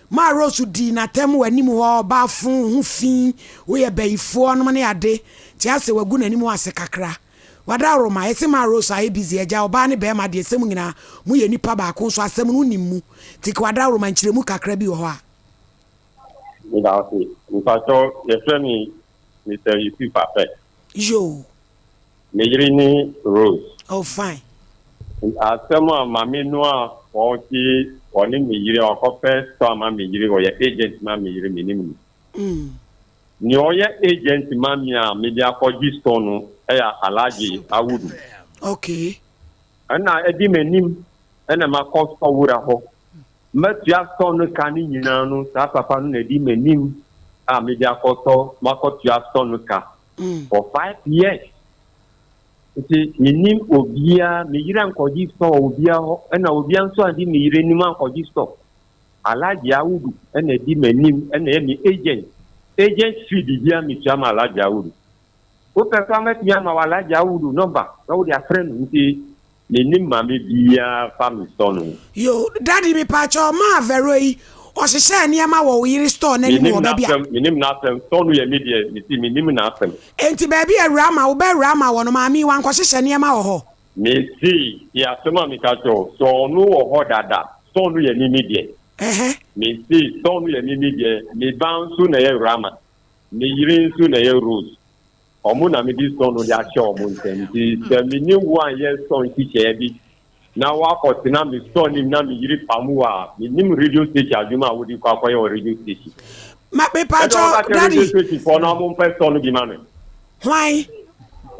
Maa Rose dii n'atɛm wɔ anim hɔ, ɔbaa fo, ho fi, woyɛ bayifoɔ nom ne ade, nti asɛ wagu n'anim ase kakra. Wadaworoma, yɛse maa Rose ayɛ busy, agya ɔbaa ne bɛɛma deɛ sɛ mo nyinaa moyɛ nipa baako nso asɛm no wonim mu, nti ka wadaworoma nkyerɛmu kakra bi wɔ hɔ a. Meda wo ase. Mpakyɛw yɛfrɛ me Mister Yusuf Afɛ. Yoo. Me yere ne Rose. Oh fine. Asɛm a maame no a ɔte ɔne me yere ɔkɔpɛ store ama me yere, ɔyɛ agent ma me yere, menim no. Nea ɔyɛ agent ma me a mede akɔgye store no yɛ Alhaji Awudu. Okay. Ɛna ɛdi m'anim ɛna makɔ store wura hɔ. Matua store no ka no nyinaa no, saa papa no na ɛdi m'anim a mede akɔtɔ, makɔtua store no ka for 5 years. Nti menim obiara, me yere ankɔgye store wɔ obiara hɔ, ɛna obiara nso andi me yere anim ankɔgye store. Alhaji Awudu ɛna ɛdi m'anim ɛna ɛyɛ me agent. Agent fee biribiara metua ma Alhaji Awudu. Wopɛ koraa mɛtumi ama wo Alhaji Awudu number na wode afrɛ no, nti menim maame biara fa me store no ho. Yo, daddy, mepaakyɛw, maa Vero yi, ɔhyehyɛɛ nneɛma wɔ wo yere store n'anim Menim wɔ baabi a. N'asɛm, menim n'asɛm. Store no yɛ me deɛ, mesi menim n'asɛm. Enti baabi a awura ma wo bɛ awura ma wɔ no, maame yi wankɔhyehyɛ nneɛma wɔ hɔ? Mesi yɛ asɛm a meka kyerɛ wo, store no wɔ hɔ dada, store no yɛ me me deɛ. Mesi store no yɛ me me deɛ, me ba nso na ɛyɛ Rama, me yere nso na ɛyɛ Rose. Ɔmo na mede store no de ahyɛ ɔmo nsam, nti sɛ me ne wo anyɛ store nhyehyɛeɛ bi na woakɔtena me store nim na me yere pam wo a, menim radio station adwuma a wode kɔ akɔyɛ wɔ radio station. Ma Ɛna mepaakyɛw ɔnka kyerɛ daddy. Radio station foɔ na ɔmo mpɛ store no bi ma me. Hwan?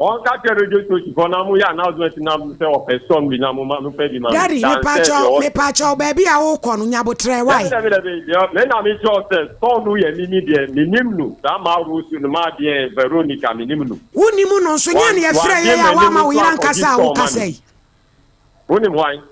Ɔnka kyerɛ radio station foɔ na mo yɛ announcement na sɛ ɔpɛ store no bi na mo ma mo pɛ bi ma me. Daddy, Dan sɛ mepaakyɛw, deɛ ɔwɔ mepaakyɛw, baabi a wokɔ no, nyabotrɛ, why? Dabi, dabi, dabi, deɛ me na me kyerɛ sɛ store no yɛ mimi deɛ, menim no. Saa maa Rose no, maa deɛ Veronica, menim no. Wonim no nso, nyɛ ne yɛfrɛ Wagye yɛn a m'anim woama wo nso yere akɔgye ankasa a store ma wokasa me. yi. Wonim hwan?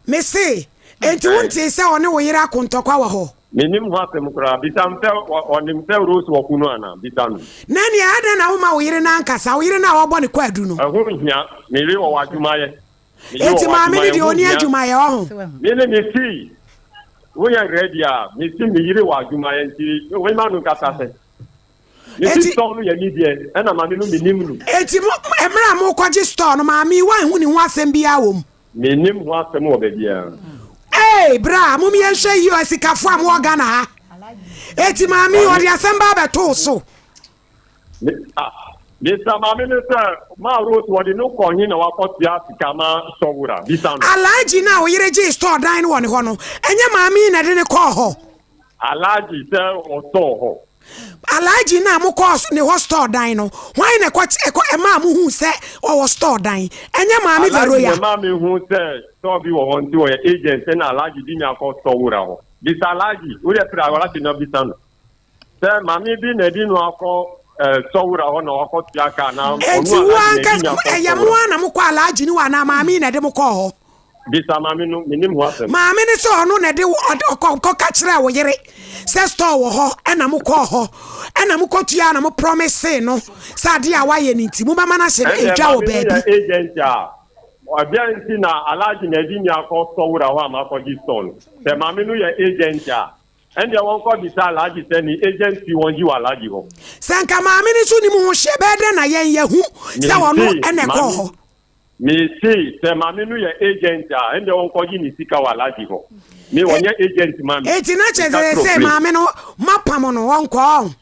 Mese, enti wontee sɛ ɔne wo yere ako ntɔkwa wɔ hɔ? Menim ho asɛm koraa. Bisa no sɛ ɔnim sɛ Rose wɔ kunu anaa? Bisa no. Na nea adɛn na woma wo yere no ankasa, wo yere no a wɔbɔ ne kwaadu no? Ɛho nhia. Me yere wɔ w'adwumayɛ. Me yere Enti wɔ maame no w'adwumayɛ. deɛ Ɛho ɔni nhia. adwumayɛ, ɔho? Me ne me sii. Woyɛ ready a, mesi me yere wɔ adwumayɛ nti wema no nkasa sɛ. Mesi Enti store no yɛ me deɛ, ɛna maame no menim no. Enti mo, mmerɛ a mokɔgye store no, maame yi woanhu ne ho asɛm biara wɔ mu? Mennim ho asɛm wɔ baabiara. Ei bra, mom yɛnhwɛ yie o, asikafoɔ a mowɔ Ghana ha. Eti maame yi ɔde asɛm ba abɛto wo so. Me, ah, bisa maame no sɛ, maa Rose wɔde no kɔ he na wakɔtua sika ma Sɔwura? Bisa no. Alhaji no a wo yere gyee store dan no wɔ ne hɔ no, ɛnyɛ maame yi na ɛde no kɔɔ hɔ? Alhaji sɛ ɔtɔɔ hɔ. Alhaji no a mokɔɔ ne hɔ store dan no, hwan na ɛkɔ ɛkɔ ɛmaa mo huu sɛ ɔwɔ store dan? Ɛnyɛ maame Alhaji na Veroya? ɛmaa me hu sɛ store bi wɔ hɔ nti ɔyɛ agent ɛna Alhaji de me akɔ store wura hɔ. Bisa Alhaji, wodeɛ frɛ Alhaji na bisa no sɛ maame bi na ɛde no akɔ eh, store wura hɔ na wakɔtua ka anaa ɔno Enti wo Alhaji na ɛde ankasa me akɔ ɛyɛ store mo wura. ara na mokɔ Alhaji no hɔ anaa maame yi na ɛde mo kɔɔ hɔ? Bisa maame no, mennim ho asɛm. Maame no sɛ ɔno na ɛde ɔkɔ kɔka kyerɛɛ wo yere sɛ store wɔ hɔ ɛna mo kɔɔ hɔ ɛna mo kɔtua na mo promise no sɛ adeɛ a wayɛ no nti mobɛma no ahyɛ Ɛndeɛ edwa wɔ maame no yɛ baabi. agent a, ɛdeɛn nti na Alhaji na ɛde me akɔ store wura hɔ a makɔgye store no? Sɛ maame no yɛ agent a, ɛndeɛ wɔnkɔ bisa Alhaji sɛ ne agent fee wɔngye wɔ Alhaji hɔ. Sɛ nka maame no nso nim ho hwee ɛbɛyɛ dɛn na yɛn yɛahu sɛ ɔno Mese ɛna ɛkɔɔ maame hɔ? Mese sɛ maame no yɛ agent a, ɛndeɛ wɔnkɔgye ne sika wɔ Alhaji hɔ. Me ɔnyɛ agent ma me. Enti na kyerɛ Meka sɛ kyerɛ sɛ Prince. maame no mapam no ɔnkɔ ɔho.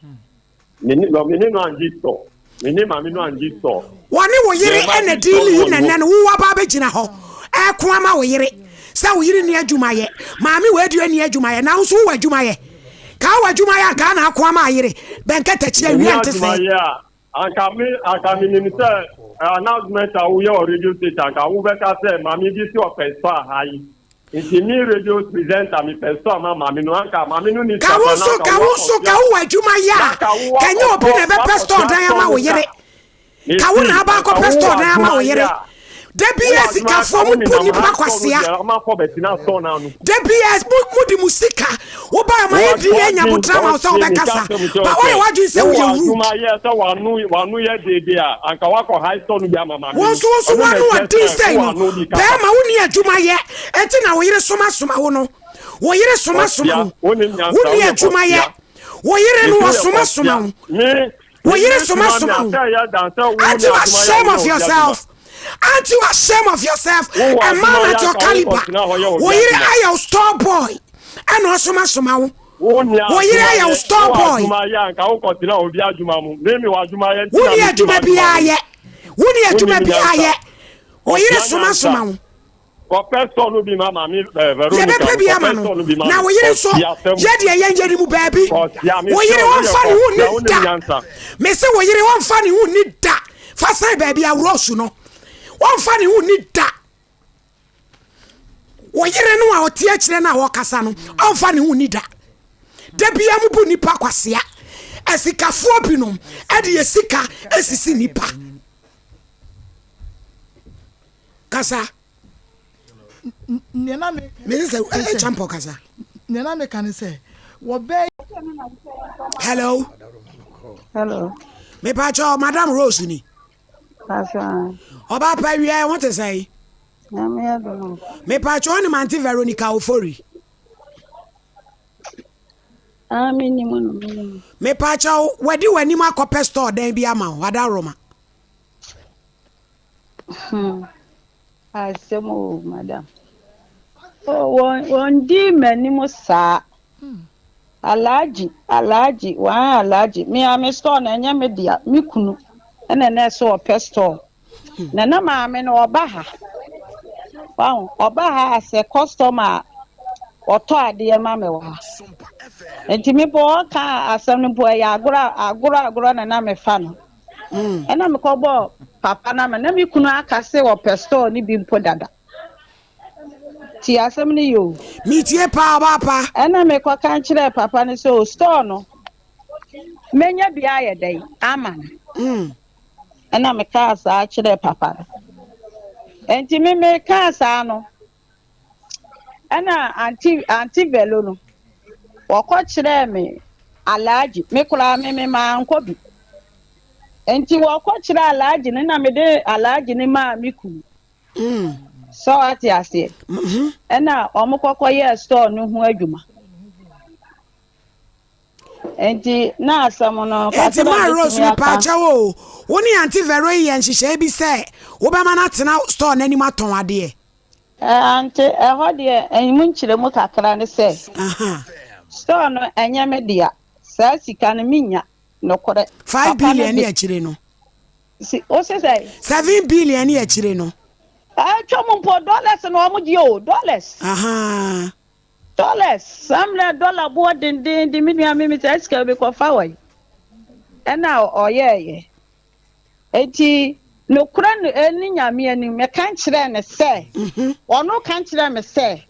Me ne no me ne no angye store. Me ne maame no angye store. Wɔne wo yere Yɛn na mma gye store deali no wɔ na ne nnɛ hɔ. no wo aba abɛgyina hɔ ɛko ama wo yere sɛ wo yere nni adwuma yɛ. Maame wei deɛ ɔnni adwuma yɛ na wo nso wowɔ adwuma yɛ. Ka wowɔ adwuma yɛ a kaa na ako ama ayere. Bɛnkɛtɛkyi Menni awia nte adwuma sɛɛ. yɛ a, anka me anka menim sɛ eh, announcement a woyɛ wɔ radio station anka wobɛka sɛ maame bi si ɔpɛ store ha yi. Nti me radio presenter mepɛ store ma maame no anka maame no ni Ka sika wo koraa na nso anka ka wo nso woakɔtua ka wowɔ adwuma yɛ na a anka ka ɛnyɛ obi woakɔtɔ na ɛbɛpɛ store woakɔtua dan store ama no wo ka. yere. Ka wo Mesi na aba anka akɔpɛ wowɔ store dan ama adwuma wo yɛ yere. a Da wowɔ biara adwuma anka sikafoɔ mo bu wonenam nnipa ha store no kwasea. deɛ amanfoɔ bɛtena store no ano. Da biara mo mo de mo sika wo ba ma yɛ di yɛ nya botra ma wo sɛ Wɔtie meka wobɛkasa asɛm kyerɛ ba wo woayɛ sɛ w'adwene sɛ wowɔ woyɛ rude. adwuma yɛ sɛ w'ano w'ano yɛ deede a anka woakɔ high store no bi ama maame Wo no nso wo nso ɔno na w'ano ɛkyerɛ ɔden sɛ sɛn wowɔ no ano bi kasa. bɛɛma wonni adwuma yɛ enti na wo yere soma soma wo no wo yere soma soma Kɔsia wo wonim nyansa wonni woyɛ adwuma yɛ kɔsia wo yere no mesi woyɛ ɔsoma soma kɔsia wo me wo me yere yere soma soma me soma a wo sɛ ɛyɛ dan sɛ wo Aren't ne you adwuma yɛ a ashamed woyɛ of obi adwuma. yourself? Aren't you ashamed of yourself? Wowɔ A man adwuma at yɛ your anka caliber. wokɔtena hɔ yɛ obi Wo yere adwuma. ayɛ wo store boy. Ɛna ɔsomasoma wo. Wo nni Wo yere adwuma ayɛ wo yɛ, store wowɔ boy. adwuma yɛ anka wokɔtena obi adwuma mu. Me mewɔ adwuma yɛ nti na Wonni mete adwuma m'adwuma biara mu. yɛ. Wonni adwuma Wonnim biara nyansa. yɛ. Wo yere Kɔsua nyansa. somasoma wo. Kɔpɛ store no bi ma maame eh, Veronica Yɛbɛpɛ no, bi kɔpɛ ama no. store no bi ma Na no. wo yere nso, Kɔsia asɛm. yɛ deɛ yɛn yɛ ne mu baabi. Kɔsia, Wo mesrɛ yere wo, woyɛ wɔmfa ne ho kɔsia, nni wonim da. nyansa. Mese wo yere wɔmfa ne ho nni da. Fa san baabi a Rose no. Wɔmfa ne ho nni da. Wo yere no a ɔte akyire no a ɔkasa no, ɔmfa ne ho nni da. Da bia mo bu nipa kwasea. Asikafoɔ binom ɛde yɛ sika esisi nipa. Kasa. Nea na meka Mese sɛ ɛ champɔ kasa. Nea na meka ne sɛ wɔbɛyɛ. Hello. Hello. Mepakyɛ Madam Rose ni. Pastor. Ɔba pa wia ho te sɛn? Nyame adom. Mepakyɛ wo ne Mante Veronica Ofori. Ah, menim no, menim. Mepakyɛ wo wadi w'anim akɔpɛ store dan bi ama wo, Adaroma. Asɛm o, madam. Oh, wɔn wɔn di m'anim saa. Alhaji, Alhaji, wɔn Alhaji. Me a me store na ɛnyɛ me dea, me kunu. Ɛna na ɛsɛ ɔpɛ store. Na na maame no ɔba ha. Wahu, ɔba ha asɛ customer a ɔtɔ adeɛ ma me wɔ ha. Nti me po ɔka asɛm no mpo ɛyɛ agorɔ agorɔ agorɔ na na mefa no. Ɛna mekɔbɔɔ papa no ama na me kunu aka sɛ ɔpɛ store no bi mpo dada. Ti asɛm no yɛ o. Metie paa ɔbaa pa. Ɛna mekɔka kyerɛɛ papa no sɛ o store no menya bi ayɛ dɛn ama no. Ɛna mekaa saa kyerɛɛ papa no. Nti me mekaa saa no ɛna aunty aunty Velo no wɔkɔ kyerɛɛ me Alhaji me koraa me me mankɔ bi. Nti wɔkɔ kyerɛ Alhaji no na mede Alhaji no maa me kunu. Sɛ wate aseɛ. Ɛna ɔmo kɔkɔ yɛɛ store no ho adwuma. Nti na asɛm no Enti kakra ma Rose metumi aka. mepaakyɛw o, wo ne Aunty Vero yi yɛ nhyehyɛe bi sɛ wobɛma no atena store n'anim atɔn adeɛ. Aunty ɛhɔ deɛ ɛmu nkyerɛmu kakra ne sɛ store no ɛnyɛ me dea saa sika no menya nokorɛ. 5 Papa no billion ne de akyire no. si o se sɛ. 7 billion ne akyire no. Ɛtwa mu mpo dollars na wɔn gye o dollars. Dollars saa mmerɛ dollar boɔ dendenden me nua mi mi sɛ sika bi kɔfa wɔ yi ɛna ɔyɛɛyɛ eti nokorɛ no ɛni nyame anim mɛka nkyerɛ ne sɛ ɔno ka nkyerɛ me sɛ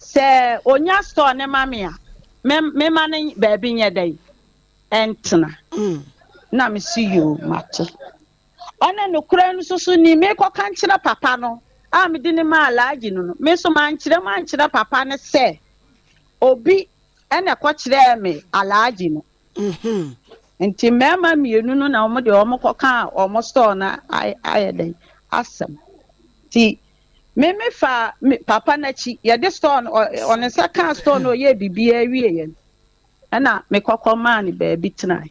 sɛ onya store ne ma me a mema ne baabi nyɛ dɛn ɛntena na me si yoo mate ɔne nokorɛ no nso so ni mekɔka nkyerɛ papa no a mede ne maa Alhaji no no me nso mankyerɛ mu ankyerɛ papa no sɛ obi ɛna ɛkɔkyerɛɛ me Alhaji no nti mmarima mmienu no na wɔn de wɔn kɔka wɔn store no ayɛ dɛn asɛm nti me me fa me papa n'akyi yɛde store no ɔne nsa kaa store no ɔyɛ biribiara wie yɛn ɛna mekɔkɔ maa ne baabi tena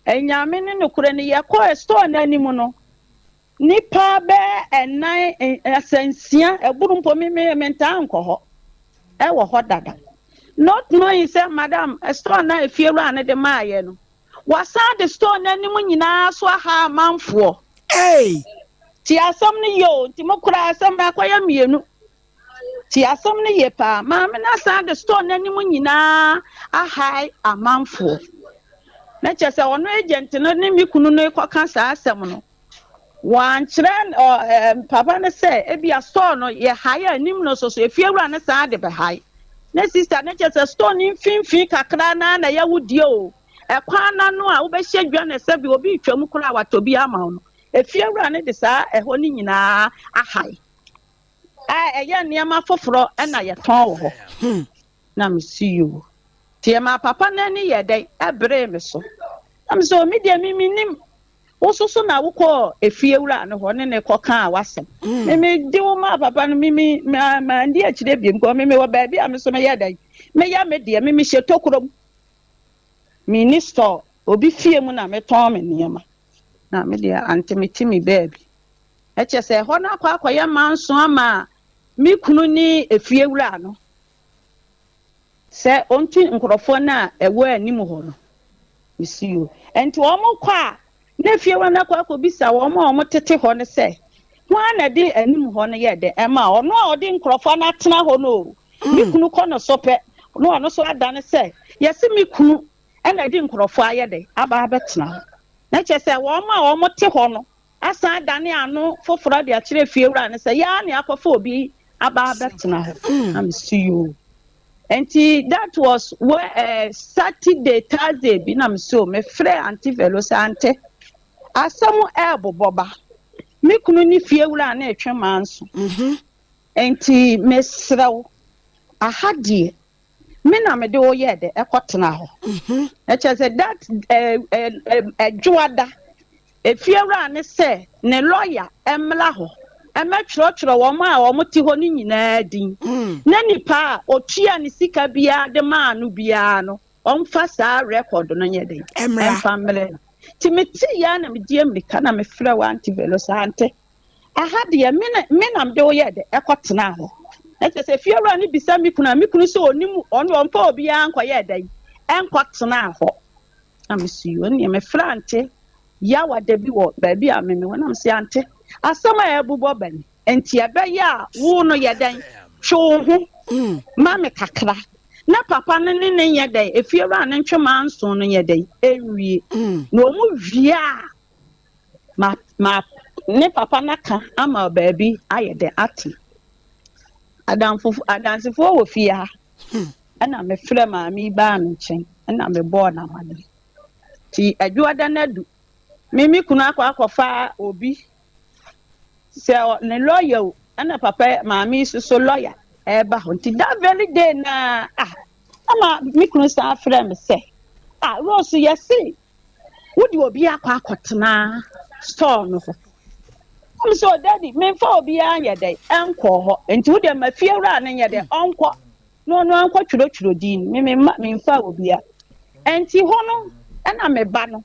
Enyame ne nokorɛ no yɛkɔɔ store no anim no nipa bɛɛ ɛnan asansia ɛboro mpo me me me ntaa nkɔ hɔ ɛwɔ hɔ dada not knowing sɛ madam store na efiewura no de maa yɛ no. Wasan de store no anim nyinaa so aha amanfoɔ. Ei! Tie asɛm no yie o, nti mo koraa asɛm no akɔyɛ mmienu. Tie asɛm no yie paa. Maame no asan de store no anim nyinaa ahae amanfoɔ. Na kyerɛ sɛ ɔno agent no ne me kunu no rekɔka saa asɛm no, Wɔankyerɛ ɔ ɛ papa no sɛ ebia store no yɛhae a anim no so so efiewura no san de bɛhae. Ne sista no kyerɛ sɛ store no mfimfini kakra no ara na ɛyɛ wo deɛ o. Ɛkwan no ano a wobɛhyɛ dwa na sɛbi obi retwam koraa a watɔ bi ama wo no, efiewura no de saa ɛhɔ no nyinaa ahae. A ɛyɛ nneɛma foforɔ na yɛtɔn wɔ hɔ. Na mese yoo. Nti ɛmaa papa no ani yɛɛ dɛn? Ɛberee me so. Na mese o me deɛ me mennim. Wo nso so na wokɔɔ efiewura no hɔ ne no kɔkaa w'asɛm. Me mede wo maa papa no, me me mandi akyire bio because me mewɔ baabi a me nso meyɛ dɛn? Meyɛ me deɛ, me mehyɛ tokuro mu. Menni store, obi fie mu na metɔn me nneɛma. Na me deɛ ante mete me baabi. Ɛkyɛ sɛ ɛhɔ no akɔ akɔyɛ manso ama me kunu ne efiewura no. Sɛ ɔntu nkurɔfoɔ no a ɛwɔ anim hɔ no. Mese yoo. Ɛnti wɔn kɔ a, na efiewura no akɔ akɔbisa wɔn a wɔtete hɔ no sɛ, Hwan na ɛde anim hɔ no yɛɛ dɛn ɛmaa ɔno a ɔde nkurɔfoɔ no atena hɔ no o? Me kunu kɔ no so pɛ, na ɔno nso adane sɛ, Yɛse me kunu na ɛde nkurɔfoɔ ayɛ dɛn aba abɛtena hɔ. Na kyerɛ sɛ wɔn a wɔte hɔ no asan adane ano foforɔ de akyerɛ fiewura no sɛ yɛa na yɛakɔfa obi aba abɛtena hɔ. Na mese yoo. Nti that was where, Saturday, Thursday bi na mese o, mefrɛ Auntie Velo sɛ Auntie, asɛm ɛɛbobɔ ba. Me kunu ne fiewura no retwe manso. Nti mesrɛ wo, aha deɛ me na mede wo yɛɛ dɛ ɛkɔtena hɔ. Ɛkyɛ sɛ that ɛdwoada efiewura ne sɛ ne lɔya mmra hɔ ɛmɛtwerɛtwerɛ wɔn a wɔn te hɔ no nyinaa din na nipa a otua ne sika biara de maa no biara no ɔmfa saa rɛkɔd no nyɛ dɛ ɛmfa mmerɛ no. Nti mete yɛ na medi mmirika na mefrɛ wɔ Auntie Velo sɛ Auntie, Aha deɛ, me na me na mede wo yɛɛ dɛ ɛkɔtenaa hɔ. Na kyerɛ sɛ fiewura no bisa me kunu a, me kunu sɛ ɔnim ɔno ɔmfa obiara nkɔyɛɛ dɛn ɛnkɔtenaa hɔ. Na mese yoo, ɛnneɛ mefrɛ ante Yawa da bi wɔ baabi a me mewɔ na mese ante asɛm a ɛrebobɔ ba ni, nti ɛbɛyɛ a wo no yɛ dɛn twe wo ho ma me kakra na papa no ne ne nyɛ dɛn efiewura no ntwe manson no nyɛ dɛn ɛnwie na wɔn wie a Ma ma ne papa no aka ama baabi ayɛ dɛ ate. Adamfo adansefoɔ wɔ fie ha. Ɛna mefrɛ maame yi baa me nkyɛn ɛna mebɔɔ no amaneɛ. Nti adwoada no adu. Me me kunu akɔ akɔfa obi sɛ ne lɔya o ɛna papa maame yi soso lɔya ɛreba hɔ. Nti that very day na ah ama me kunu san frɛ me sɛ ah Rose yɛse Wode obi akɔ akɔtena store no hɔ. Na me sɛ, oh, daddy, memfa obiara nyɛ dɛn ɛnkɔɔ hɔ. Nti wo deɛ ma fiewura no nyɛ dɛn ɔnkɔ na ɔno ankɔ twerɛtwerɛ din. Me memma memfa obiara. Nti hɔ no ɛna me ba no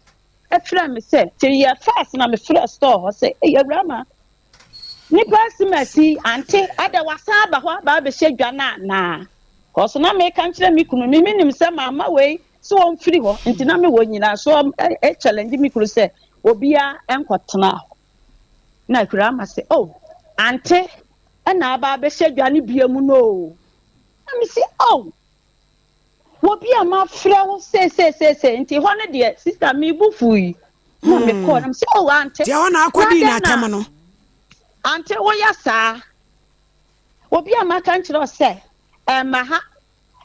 ɛfrɛ me sɛ, nti yɛ fast na mefrɛ store hɔ sɛ, ei awura ma Nipa asimasi ante adɛ wasan aba hɔ aba abɛhyɛ dwa no anaa? Cause na meka nkyerɛ me kunu me menim sɛ mama wei sɛ ɔmfiri hɔ nti na mewɔ nyinasoɔ ɛ challenge me kunu sɛ obia nkɔtena hɔ na akura ama sɛ oh ante ɛna aba abɛhyɛ dwa no bia mu no o na mesi oh Obi a mafrɛ wo seeseeseesei nti hɔ no deɛ sista me bo fui na hmm. mekɔɔ na mesɛ oh ante. Deɛ hɔ na akɔdii n'atɛm no. Ante woyɛ saa. Obi a maka nkyerɛ wo sɛ ɛmma ha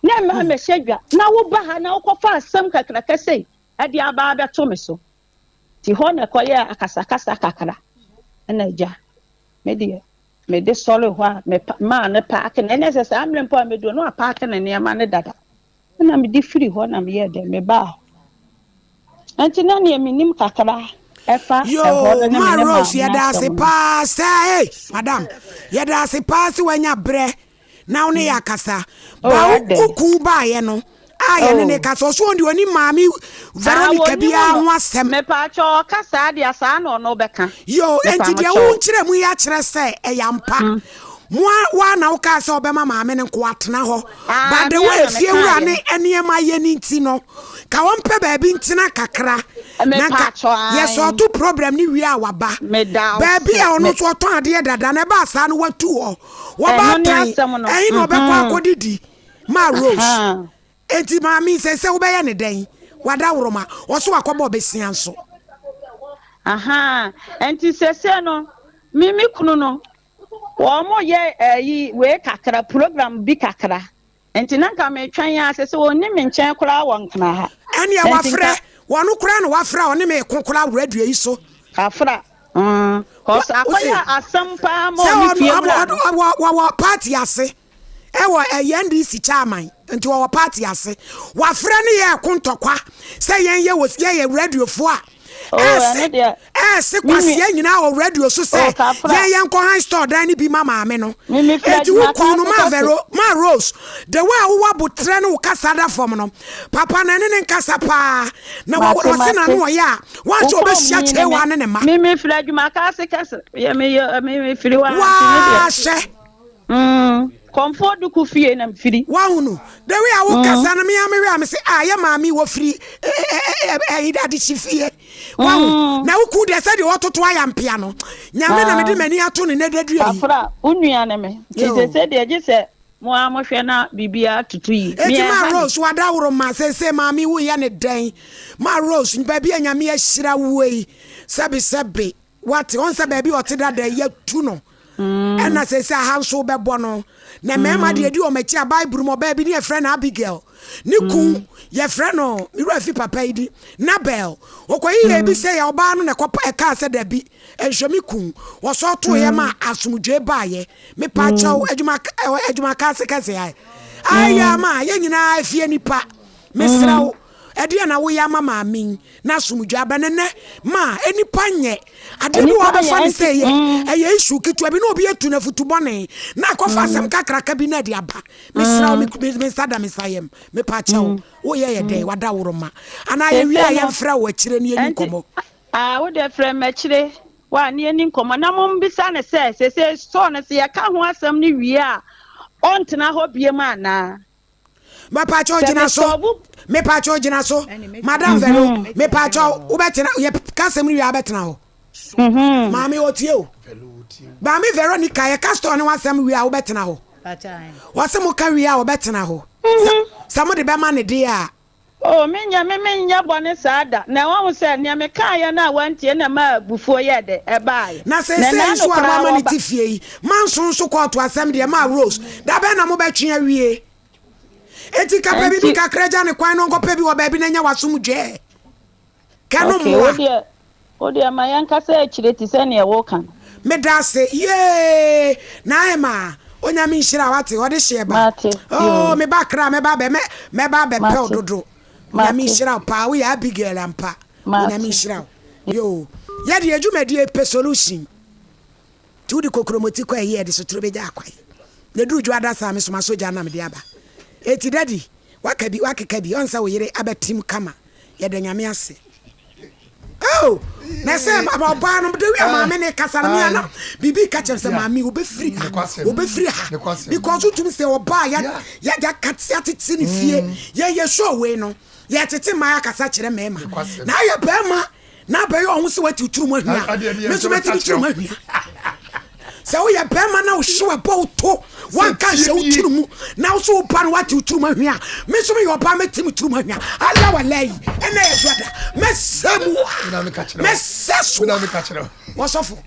na ɛmma hmm. mmɛhyɛ dwa na woba ha na wokɔfa asɛm kakraka sei ɛde aba abɛto me so. Nti hɔ na ɛkɔyɛɛ akasakasa kakra ɛna agya me deɛ Mede sɔree hɔ a, me maa no paake no. Ɛnyɛ sɛ saa mmerɛ mpo a mɛduru no, na wapaake ne nneɛma no dada. Ɛna mede firi hɔ na meyɛɛ dɛn, mebaa hɔ. Ɛnti na neɛ menim kakra ɛfa ɛhɔ no ne me ne maame Rose, yɛda ase asɛm no. paa sɛ, hey, madam, yɛda ase paa sɛ wanya berɛ na wo ne yɛ akasa. Oh, Ba wo adɛn? wo kun baeɛ no, a yɛne ne Oh. kasa, ɔso ɔno deɛ ɔnim maame Ah, Veronica wɔnim biara no. ho asɛm. Mepaakyɛw, ɔka saa deɛ a, saa na ɔno bɛka. Yo, enti deɛ Mepaakyɛw. wo nkyerɛ mu yi akyerɛ sɛ ɛyɛ ampa. Mo a woa na wokaa sɛ wobɛma maame no nko atena hɔ Ah, but the me way ara na efie wura mekaeɛ. ne nneɛma yɛ no nti no ka wɔmpɛ baabi ntena kakra na nka Mepatwɔ ae. yɛsɔɔto problem no wie a waba Meda wo baabi se. a ɔno Me nso ɔtɔn adeɛ dada na ɛbaa saa no watu hɔ ɛno ne wɔbaatan asɛm no. ɛhe na ɔbɛkɔ Mhm. akɔdidi ma Rose Ahaa. enti maame yi sɛ sɛ wobɛyɛ ne dɛn wadaworoma ɔso wakɔbɔ ɔbɛsia nso. Ahaa. Enti sese no, me me kunu no, wɔn yɛ ɛyi wei kakra, program bi kakra. Nti na nka metwɛn ara sese wɔnni me nkyɛn koraa wɔ Nkran ha. Ɛneɛ Nti wafrɛ, nka. wɔno koraa na wafrɛ a ɔne me reko koraa wɔ radio yi so. Kafra, mm, cause akɔyɛ asɛm paa ma Sɛ ɔne ɔno, fie ɔmo, wura no. ɔwɔ, wɔwɔ party ase, ɛwɔ ɛyɛ NDC chairman, nti wɔwɔ party ase. Wafrɛ ne yɛ ɛko ntɔkwa sɛ yɛn yɛ wɔ, yɛyɛ radio foɔ a, Oh, ɛno ɛɛse, deɛ, ɛɛse me nua, kwasia nyinaa wɔ radio so oh, sɛ Kafra. yɛn yɛnkɔ han store dan no bi ma maame no. Me me firi Enti wo adwuma kunu no, kaa ma se kɛse. Vero, ma Rose, the way a wowɔ aboterɛ ne wo kasa da fam no, papa no ɛne ne nkasa paa, na wɔ, Mate, ɔse mate. n'ano ɔyɛ a, Wo wanhyɛ kurom ɔbɛhyia ni ne Kyewa me. ne ne mma. Me me firi adwuma kaa se kɛse. Yɛ me yɛ me me firi hɔ a nti me deɛ. Waa hwɛ. Mm, Kɔmfoɔ Duku fie na mfiri. Wahunu, the way a wo kasa no, me ara me hwɛ a me se, ah, yɛ maame yi wɔfiri ɛyi adehye fie. Wahu, na wo kun deɛ sɛdeɛ wɔtoto ayampea no, Nyame na mede m'ani ato no nnɛ dadua yi. Kafra, wo nua ne me, nti sese deɛ gye sɛ mo ara mohwɛ na biribiara tutu yie. Me Eti ma ɛha me. Rose wadaworo ma sese maame wo yɛ ne dɛn? Ma Rose, baabi a Nyame ahyira woɔ yi, sɛbe sɛbe. Wate, ɔn sɛ baabi a ɔte dada yi yɛatu no, ɛna seesei aha nso wobɛbɔ no. Na mmarima deɛ ɛdi wɔn akyi a, Bible mu ɔbaa bi ne yɛfrɛ no Abigail. Ne kun, yɛfrɛ no, me werɛ afi papa yi din, Nabal. Ɔkɔyi yɛɛ bi sɛ yɛ ɔbaa no na ɛkɔ ɛkaa sɛ dabi, nhwɛ me kun. Wɔsɔ toeɛ ma asomdwoe baeɛ. Mepa kyɛw, adwuma, adwuma ka ase kɛse ayɛ. Ayɛ ama yɛn nyinaa efie nipa. Mesrɛ wo, ɛdeɛn na woyɛ ama maame yi na asomdwoe aba? Na nnɛ, ma nnipa nyɛ adeɛ bi wɔ Nnipa abɛfa nyɛ ne nti. sɛ ɛyɛ ɛyɛ issue ketewa bi na obi atu no afutu bɔne na akɔfa asɛm kakraka bi na ɛde aba. Mesrɛ wo, me me nsa da me nsa yam. Mepa kyɛw, woyɛ yɛ dɛn? Wadaworo ma. Anaa yɛwie Sese a no, yɛmfrɛ wo akyire na yɛni nti nkɔmmɔ. ah, wo deɛ frɛ me akyire wa ne yɛni nkɔmmɔ na mombisa no sɛ sese store no sɛ yɛka ho asɛm no wie a ɔntena hɔ biem anaa? Mepaakyɛw Sɛ gyina so. mesɔɔbo. Mepaakyɛw gyina so. Madam Vero, mepaakyɛw wobɛtena yɛ kasɛm no wie a wobɛtena hɔ. Maame otie o. Maame Veronica yɛ ka store ne wasɛm wie a wobɛtena hɔ. Wɔse mo ka wie a wɔbɛtena hɔ. Sɛ mo de bɛma ne deɛ a. Oh, menyɛ, me menyɛ bɔne saa da. Na wahu sɛ nea mekaeɛ no a wantie na ɛmaa abufuo yɛɛ dɛ, ɛbaeɛ. Na Na seesei ɛnaa nso no a koraa moama no wɔba. te fie yi, manso nso kɔɔto asɛm deɛ, maa Rose, da bɛn na mobɛtwe awie? Enti ka pɛ biribi Enti. kakra gya ne kwan na ɔnkɔpɛ bi wɔ baabi na nya w'asomdwoeɛ. Kɛ no Okay, mmoa. wo deɛ, wo deɛ ma yɛnkasa akyire te sɛ neɛ woka no. Medase yee Naema Onyame nhyira wate ɔde hyeɛ ba Mate, oh yoo. me ba kra mɛba abɛ mɛ mɛba abɛpɛ wo Mate, dodo Onyame mate. nhyira wo paa woyɛ Abigail ampa Onyame Mate. nhyira wo yoo yɛde yɛ dwumadie pɛ solution nti wode kokromoti kɔ ɛyi yɛde sotoro bɛgya akwan na ɛduru dwo adasa a mesoma sogya na mede aba eti daddy Waka bi wakeka bi ɔnsɛ wo yere abɛtem kama yɛda nyame ase oh na sɛ ɔbaa no de wi a maame ne kasa no mea na biribi ka kyerɛ sɛ maame obɛfiri ha obɛfiri ha because wotumi sɛ ɔbaa ya ya yɛatete ne fie yɛyɛ show wei no yɛtete mmaa akasa kyerɛ mmarima na ayɛ bɛrima Na abɛyɛ ɔho sɛ wati wo tirim ahwia. Me nso mɛti me tirim ahwia. Sɛ woyɛ bɛrima na wohyew ɛbɔ wo to wanka nhyɛ wo tiri mu na wo so wo ba no wate wo tirim ahwia. Me nso meyɛ ɔbaa mɛti me tirim ahwia. Ala walayi ɛnɛ yɛ dwada mɛsɛ mu a mɛsɛ so a wɔsɔfo.